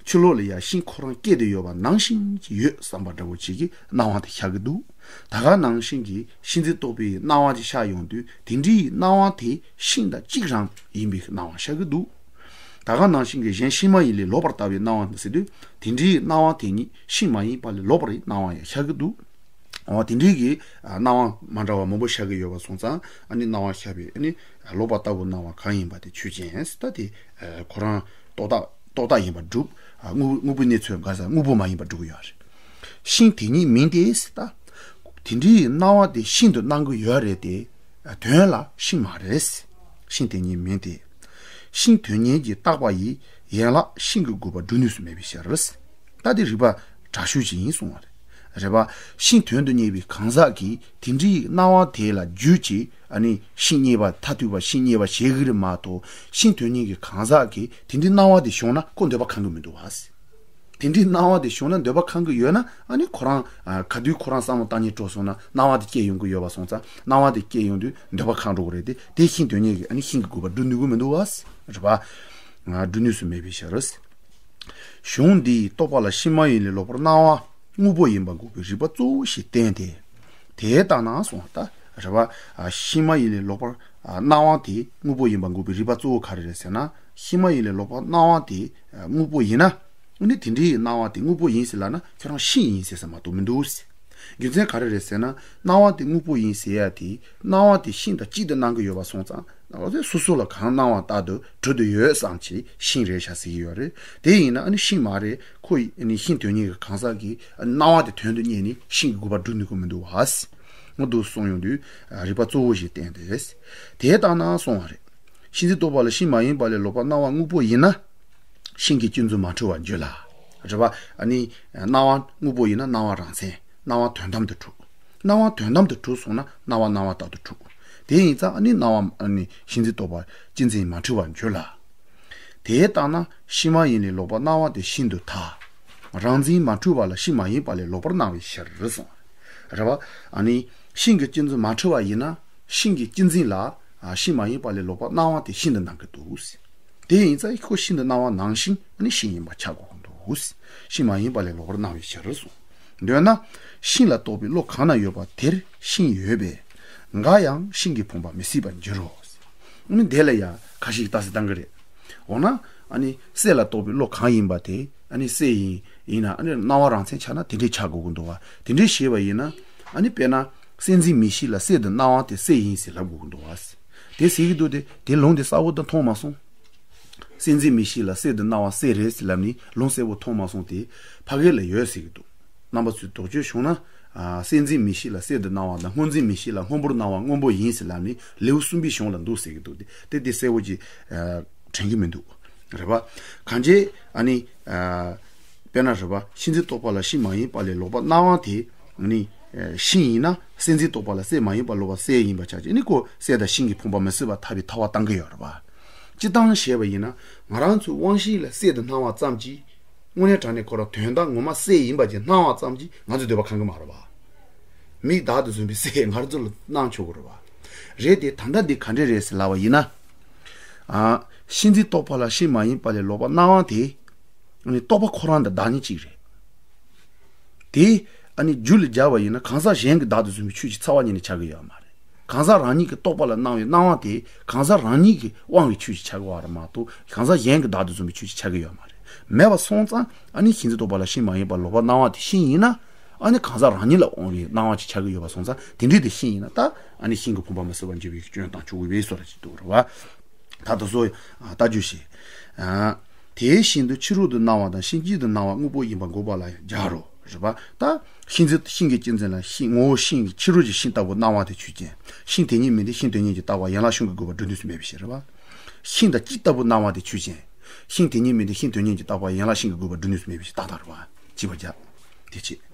ཕྱི་ལོགས་ལ་ཡ་ཤིང་ཁོ་རང་སྐྱེས་བསྡད་ཡོད་པ་ནང་བཞིན་གྱི་ཡོད་བསམ་པ་འདྲ་བོ་ཅིག་གི་སྣང་བ་དེ་ཤར་གི་འདུག། ད་ག་ནང་བཞིན་གྱི་གཤིན་རྗེ་སྟོབས་པའི་སྣང་བ་ཅིག་ཤར་ཡོང་དུས་དེ་འདྲའི་སྣང་བ་དེ་ཤིང་དང་གཅིག་རང་ཡིན་པའི་སྣང་བ་ཤར་གི་འདུག། ད་ག་ནང་བཞིན་གྱི་གཞན་ཤིང་མ་ཡིན་ལས་ལོག་པར་ལྟ་བའི་སྣང་བ་ཟེར་དུས་དེ་འདྲའི་སྣང་བ་དེ་ཉིད་ཤིང་མ་ཡིན་པ་ལས་ལོག་པར་སྣང་བ་ཡང་ཤར་གི་འདུག། འོ་དེ་འདྲའི་གི་སྣང་བ་མ་འདྲ་བ་མང་པོ་ཤར་གི་ཡོད་པ་སོང་ཙང་ཨ་ནི་སྣང་བ་ཤར་བའི་ཨ་ནི་ལོག་པར་ལྟ་བུ་སྣང་བ་གང་ཡིན་པ་དེ་ཆོས་ཅན་ཟེར། ད་དེ་ཁོ་རང་རྟོག་བཏགས་རྟོག་བཏགས་ཡིན་པར་སྒྲུབ། དངོས་དངོས་པོའི་གནས་ཚུལ་ག་ས་དངོས་པོ་མ་ཡིན་པར་སྒྲུབ་ཀྱི་ཡོད་རེད། ཤིང་དེ་ཉིད་མིན་ཏེ་ཟེར། ད་དེ་འདྲའི་སྣང་བ་དེ་ཤིན་ཏུ་སྣང་གི་ཡོད་རེད་དེ། དོན་ལ་ཤིང་མ་རེད། ཤིང་དེ་ཉིད་མིན་ཏེ། ཤིང་དོན་གཉེར་གྱིས་བཏགས་པ་ཡི་ཡན་ལག་ཤིང་གི་དགོས་པ་སྒྲུབ་ནུས་སུ་མེད་པའི་ཕྱིར། ད་དེ་རིགས་པ་དྲག་ཤོས་ཅིག་ཡིན་གསུང་བ་རེད། རེད་པ། ཤིང་དོན་དུ་གཉེར་བའི་གང་ཟག་གིས་དེ་འདྲའི་སྣང་བ་དེ་ལ་རྒྱུས་ཀྱིས་ཨ་ནི་ཤིང་རྙེད་པ་མཐར་ཐུག་པ་ཤིང་རྙེད་པ་བྱེད་ཀྱི་རེད་མ་གཏོགས་ཤིང་དོན་གཉེར་གྱི་གང་ཟག་གིས་དེ་འདྲའི་སྣང་བ་དེ་བྱུང་ན་ཁོ་འདོད་པ་ཁེངས་ཀྱི་མི་འདུག་བ། དེ་འདྲའི་སྣང་བ་དེ་བྱུང་ན་འདོད་པ་ཁེངས་ཀྱི་ཡོད་ན་ཨ་ནི་ཁོ་རང་ཨ་ག་དུས་ཁོ་རང་བསམ་བློ་བཏང་སྙིང་བྲོ་སོང་ན་སྣང་བ་དེ་སྐྱེ་ཡོང་གི་ཡོད་པ་སོང་ཙང་སྣང་བ་དེ་སྐྱེ་ཡོང་དུས་འདོད་པ་ཁེངས་འགྲོ་གི་རེད་དེ། དེ་ཤིང་དོན་གཉེར་གྱིས་ཨ་ནི་ཤིང་གི་དགོས་པ་སྒྲུབ་ནུས་ཀྱི་མི་འདུག་བ། རེད་པ། ང་སྒྲུབ་ནུས་སུ་མེད་པའི་ཕྱིར། གཞུང་འདིའི་རྟོག་པ་ལ་ཤིང་མ་ཡིན་ལས་ལོག་པར་སྣང་བ་དངོས་པོ་ཡིན་པ་འགོག་པའི་རིགས་པ་གཙོ་བོ་ཞིག་བསྟན་ཏེ། དེ་ལྟ་ན་གསུངས་པ་ལྟར་རེད་པ། ཤིང་མ་ཡིན་ལས་ལོག་པར་སྣང་བ་དེ་དངོས་པོ་ཡིན་པ་འགོག་པའི་རིགས་པ་གཙོ་བོ་ག་རེ་རེད་ཟེར་ན། ཤིང་མ་ཡིན་ལས་ལོག་པར་སྣང་བ་དེ་དངོས་པོ་ཡིན་ན། ཨ་ནི་དེ་འདྲའི་སྣང་བ་དེ་དངོས་པོ་ཡིན་ཟེར་ལབ་ན་ཁྱོད་རང་ཤིང་ཡིན་ཟེར་ས་མ་གཏོགས་མི་འདུག། རྒྱུ་མཚན་ག་རེ་རེད་ཟེར་ན་སྣང་བ་དེ་དངོས་པོ་ཡིན་ཟེར་ཡ་དེ་སྣང་བ་དེ་ཤིང་དང་གཅིག་ཏུ་སྣང་གི་ཡོད་པ་སོང་ཙང་སོ་སོ་ལ་གང་སྣང་བ་ལྟར་དུ་གྲུབ་ཏུ་ཡོད་བསམ་གྱིས་ཤིང་རེད་ཤག་ཟེར་གྱི་ཡོད་རེད། དེ་ཡིན་ན་ཨ་ནི་ཤིང་མ་རེད། ཁོ་ཨ་ནི་ཤིང་དོན་གཉེར་གྱི་གང་ཟག་གིས་སྣང་བ་དེ་དོན་དུ་གཉེར་ནས་ཤིང་གི་དགོས་པ་སྒྲུབ་ནུས་ཀྱི་མི་འདུག་བ། འོ་འདུག་གསུངས་ཡོང་དུས་རིགས་པ་གཙོ་བོ་ཞིག་བསྟན་ཏེ། དེ་ལྟ་ན་གསུངས་པ་རེད། གཤིན་རྗེ་སྟོབས་པ་ལ་ཤིང་མ་ཡིན་པ་ལས་ལོག་པར་སྣང་བ་དངོས་པོ་ཡིན་ན། ཤིང་གི་གཅན་གཟན་མ་འཁྲུལ་བར་འགྱུར་ལ། རེད་པ། ཨ་ནི། སྣང་བ་དངོས་པོ་ཡིན་ན་སྣང་བ་རང་མཚན། སྣང་བ་དོན་དམ་དུ་གྲུབ། སྣང་བ་དོན་དམ་དུ་གྲུབ་སོང་ན་སྣང་བ་སྣང་བ་ལྟར་དུ་གྲུབ། དེ་ཡིན་ཙང་ཨ་ནི་སྣང་བ་ཨ་ནི་གཤིན་རྗེ་སྟོབས་པ་གཅན་གཟན་མ་འཁྲུལ་བར་འགྱུར་ལ། དེ་ལྟ་ན་ཤིང་མ་ཡིན་ལས་ལོག་པར་སྣང་བ་དེ་ཤིན་ཏུ་ཐལ། རང་འཛིན་མ་འཁྲུལ་བ་ལ་ཤིང་མ་ཡིན་པ་ལས་ལོག་པར་སྣང་བའི་ཕྱིར་གསུངས། རེད་པ། ཨ་ནི། ཤིང་གི་གཅན་གཟན་མ་འཁྲུལ་བ་ཡིན་ན། ཤིང་གི་གཅན་གཟན་ལ། ཤིང་མ་ཡིན་པ་ལས་ལོག་པར་སྣང་བ་དེ་ཤིན་ཏུ་སྣང་གི་འདུག། དེ་ཡིན་ཙང་ཁོ་ཤིན་ཏུ་སྣང་བ་ནང་བཞིན་ཨ་ནི་ཤིང་ཡིན་པ་ཆགས་དགོས་ཀྱི་འདུག། ཤིང་མ་ཡིན་པ་ལས་ལོག་པར་སྣང་བའི་ཕྱིར་གསུངས། འདོད་ན། ཤིང་ལ་རྟོག་པའི་བློ་གང་ན་ཡོད་པ་དེར་ཤིང་ཡོད་པས། འགའ་ཡང་ཤིང་གི་ཕུང་པོ་མི་སྲིད་པར་འགྱུར་རོ། ཨ་ནི་དེ་ལ་ཡང་ཁ་ཤས་ཀྱིས་རྟགས་གསལ་བཏང་གི་རེད། འོ་ན། ཨ་ནི་སྲེད་ལ་རྟོག་པའི་བློ་གང་ཡིན་པ་དེ་ཨ་ནི་སྲེད་ཡིན་ཡིན་ན་ཨ་ནི་སྣང་བ་རང་མཚན་ཆགས་ན་དེ་འདྲའི་ཆགས་དགོས་ཀྱི་འདུག་བ། དེ་འདྲའི་ཞེས་པ་ཡིན་ན་ཨ་ནི་དཔེར་ན་སྲེད་འཛིན་མིག་ཤེས་ལ་སྲེད་དུ་སྣང་བ་དེ་སྲེད་ཡིན་ཟེར་ལབ་དགོས་ཀྱི་འདུག་བ། དེ་ཟེར་གྱི་འདུག་སྟེ་དེ་ལུང་དེ་གསལ་པོ་དང་མཐོང་མ་སོང་། སྲེད་འཛིན་མིག་ཤེས་ལ་སྲེད་དུ་སྣང་བ་སྲེད་རེད་ཟེར་ལབ་ནི་ལུང་གསལ་པོ་མཐོང་མ་སོང་སྟེ་ཕ་གི་ལ་ཡོད་ཟེར་གྱི་འདུག། རྣམ་པ་ཚོས་དོགས་གཅོད་བྱུང་ན། ཨ། སྲེད་འཛིན་མིག་ཤེས་ལ་སྲེད་དུ་སྣང་བ་དང་སྔོ་འཛིན་མིག་ཤེས་ལ་སྔོན་པོར་སྣང་བ་སྔོན་པོ་ཡིན་ཟེར་ལབ་ནི་ལེའུ་གསུམ་པའི་གཞུང་ལ་འདུག་ཟེར་གྱི་འདུག་སྟེ། དེ་དེ་གསལ་པོ་ཅིག་ཨ། དྲན་གྱི་མི་འདུག། རེད་པ། གང་ཅི། ཨ་ནི། ཨ། དཔེར་ན་རེད་པ། གཤིན་རྗེ་སྟོབས་པ་ལ་ཤིང་མ་ཡིན་པ་ལས་ལོག་པར་སྣང་བ་དེ། ཨ་ནི། ཨ། ཤིང་ཡིན་ན་སྲེད་འཛིན་རྟོག་པ་ལ་སྲེད་མ་ཡིན་པར་ལོག་པ་སྲེད་ཡིན་པ་ཆགས་ཀྱི་ཨ་ནི་ཁོ་སྲེད་དང་ཤིང་གི་ཕུང་པོ་མི་སྲིད་པར་ཐལ་བའི་ཐལ་བ་བཏང་གི་ཡོད་རེད་པ། སྤྱིར་བཏང་བཤད་པ་ཡིན་ན་ང་རང་ཚོའི་དབང་ཤེས་ལ་སྲེད་དུ་སྣང་བ་ཙམ་གྱིས། དངོས་གནས་དྲང་གནས་ཁོ་རང་དོན་དག་ངོ་མ་སྲེད་ཡིན་པ་ཅིག་སྣང་བ་ཙམ་གྱིས་ང་ཚོའི་འདོད་པ་ཁེངས་གི་མ་རེད་པ། མིག་བདག་ཏུ་བཟུང་བའི་སྲེད་ང་ཚོ་ལ་སྣང་ཆོག་གི་རེད་པ། རེད་དེ་ད་ལྟ་འདི་ག་འདྲས་རེད་ཟེར་ལབ་པ་ཡིན་ན། ཨ། གཤིན་རྗེ་སྟོབས་པ་ལ་ཤིང་མ་ཡིན་པ་ལས་ལོག་པར་སྣང་བ་དེ། ཨ་ནི་རྟོག་པ་ཁོ་རང་དང་བདག་ཉིད་གཅིག་རེད། དེ་ཨ་ནི་རྒྱུད་ལ་སྦྱར་བ་ཡིན་ན་གང་ཟག་གཞན་གྱིས་བདག་ཏུ་བཟུང་བའི་ཆོས་ཅིག་རྩ་བ་ཉིད་ནས་ཆགས་ཀྱི་ཡོད་མ་རེད། གང་ཟག་རང་ཉིད་ཀྱི་རྟོག་པ་ལ་སྣང་བའི་སྣང་བ་དེ་གང་ཟག་རང་ཉིད་ཀྱིས་དབང་བའི་ཆོས་ཅིག་ཆགས་ཀྱི་ཡོད་རེད་མ་གཏོགས་གང་ཟག་གཞན་གྱིས་བདག་ཏུ་བཟུང་བའི་ཆོས་ཅིག་ཆགས་ཀྱི་ཡོད་མ་རེད། མེད་པ་སོང་ཙང་ཨ་ནི་གཤིན་རྗེ་སྟོབས་པ་ལ་ཤིང་མ་ཡིན་པར་ལོག་པར་སྣང་བ་དེ་ཤིང་ཡིན་ན། ཨ་ནི་གང་ཟག་རང་ཉིད་ལ་དབང་བའི་སྣང་བ་ཅིག་ཆགས་ཀྱི་ཡོད་པ་སོང་ཙང་དེ་འདྲས་དེ་ཤིང་ཡིན་ན་ད་ཨ་ནི་ཤིང་གི་ཕུང་པོ་མི་སྲིད་པར་འགྱུར་བའི་སྐྱོན་བཏང་ཆོག་གི་ཡོད་པའི་བཟོ་འདྲ་ཅིག་འདུག་རེད་པ། ད་དེ་ཚོ་ལྟ་རྒྱུ་ཞིག། ཨ། དེ་བཞིན་དུ་ཕྱི་རོལ་དུ་སྣང་བ་དང་ཤིང་དཀྱིལ་དུ་སྣང་བ་དངོས་པོ་ཡིན་པ་འགོག་པ་ལ་ཡང་སྦྱར་རོ། རེད་པ། ད་ཤིང་རྗེ་ཤིང་གི་གཅན་གཟན་ལ་ཤིང་ངོ་བོ་ཤིང་གི་ཕྱི་རོལ་གྱི་ཤིང་ལྟ་བུ་སྣང་བ་དེ་ཆོས་ཅན། ཤིང་དེ་ཉིད་མིན་ཏེ་ཤིང་དོན་གཉེར་གྱིས་བཏགས་པ་ཡན་ལག་ཤིང་གི་དགོས་པ་སྒྲུབ་ནུས་སུ་མེད་པའི་ཕྱིར་རེད་པ། ཤིང་དང་གཅིག་ལྟ་བུ་སྣང་བ་དེ་ཆོས་ཅན། ཤིང་དེ་ཉིད་མིན་ཏེ་ཤིང་དོན་གཉེར་གྱིས་བཏགས་པ་ཡན་ལག་ཤིང་གི་དགོས་པ་སྒྲུབ་ནུས་སུ་མེད་པའི་ཕྱིར་ཏག་ཏག་རེད་པ། ཅེས་པ་རྒྱག་དེ་ཅི།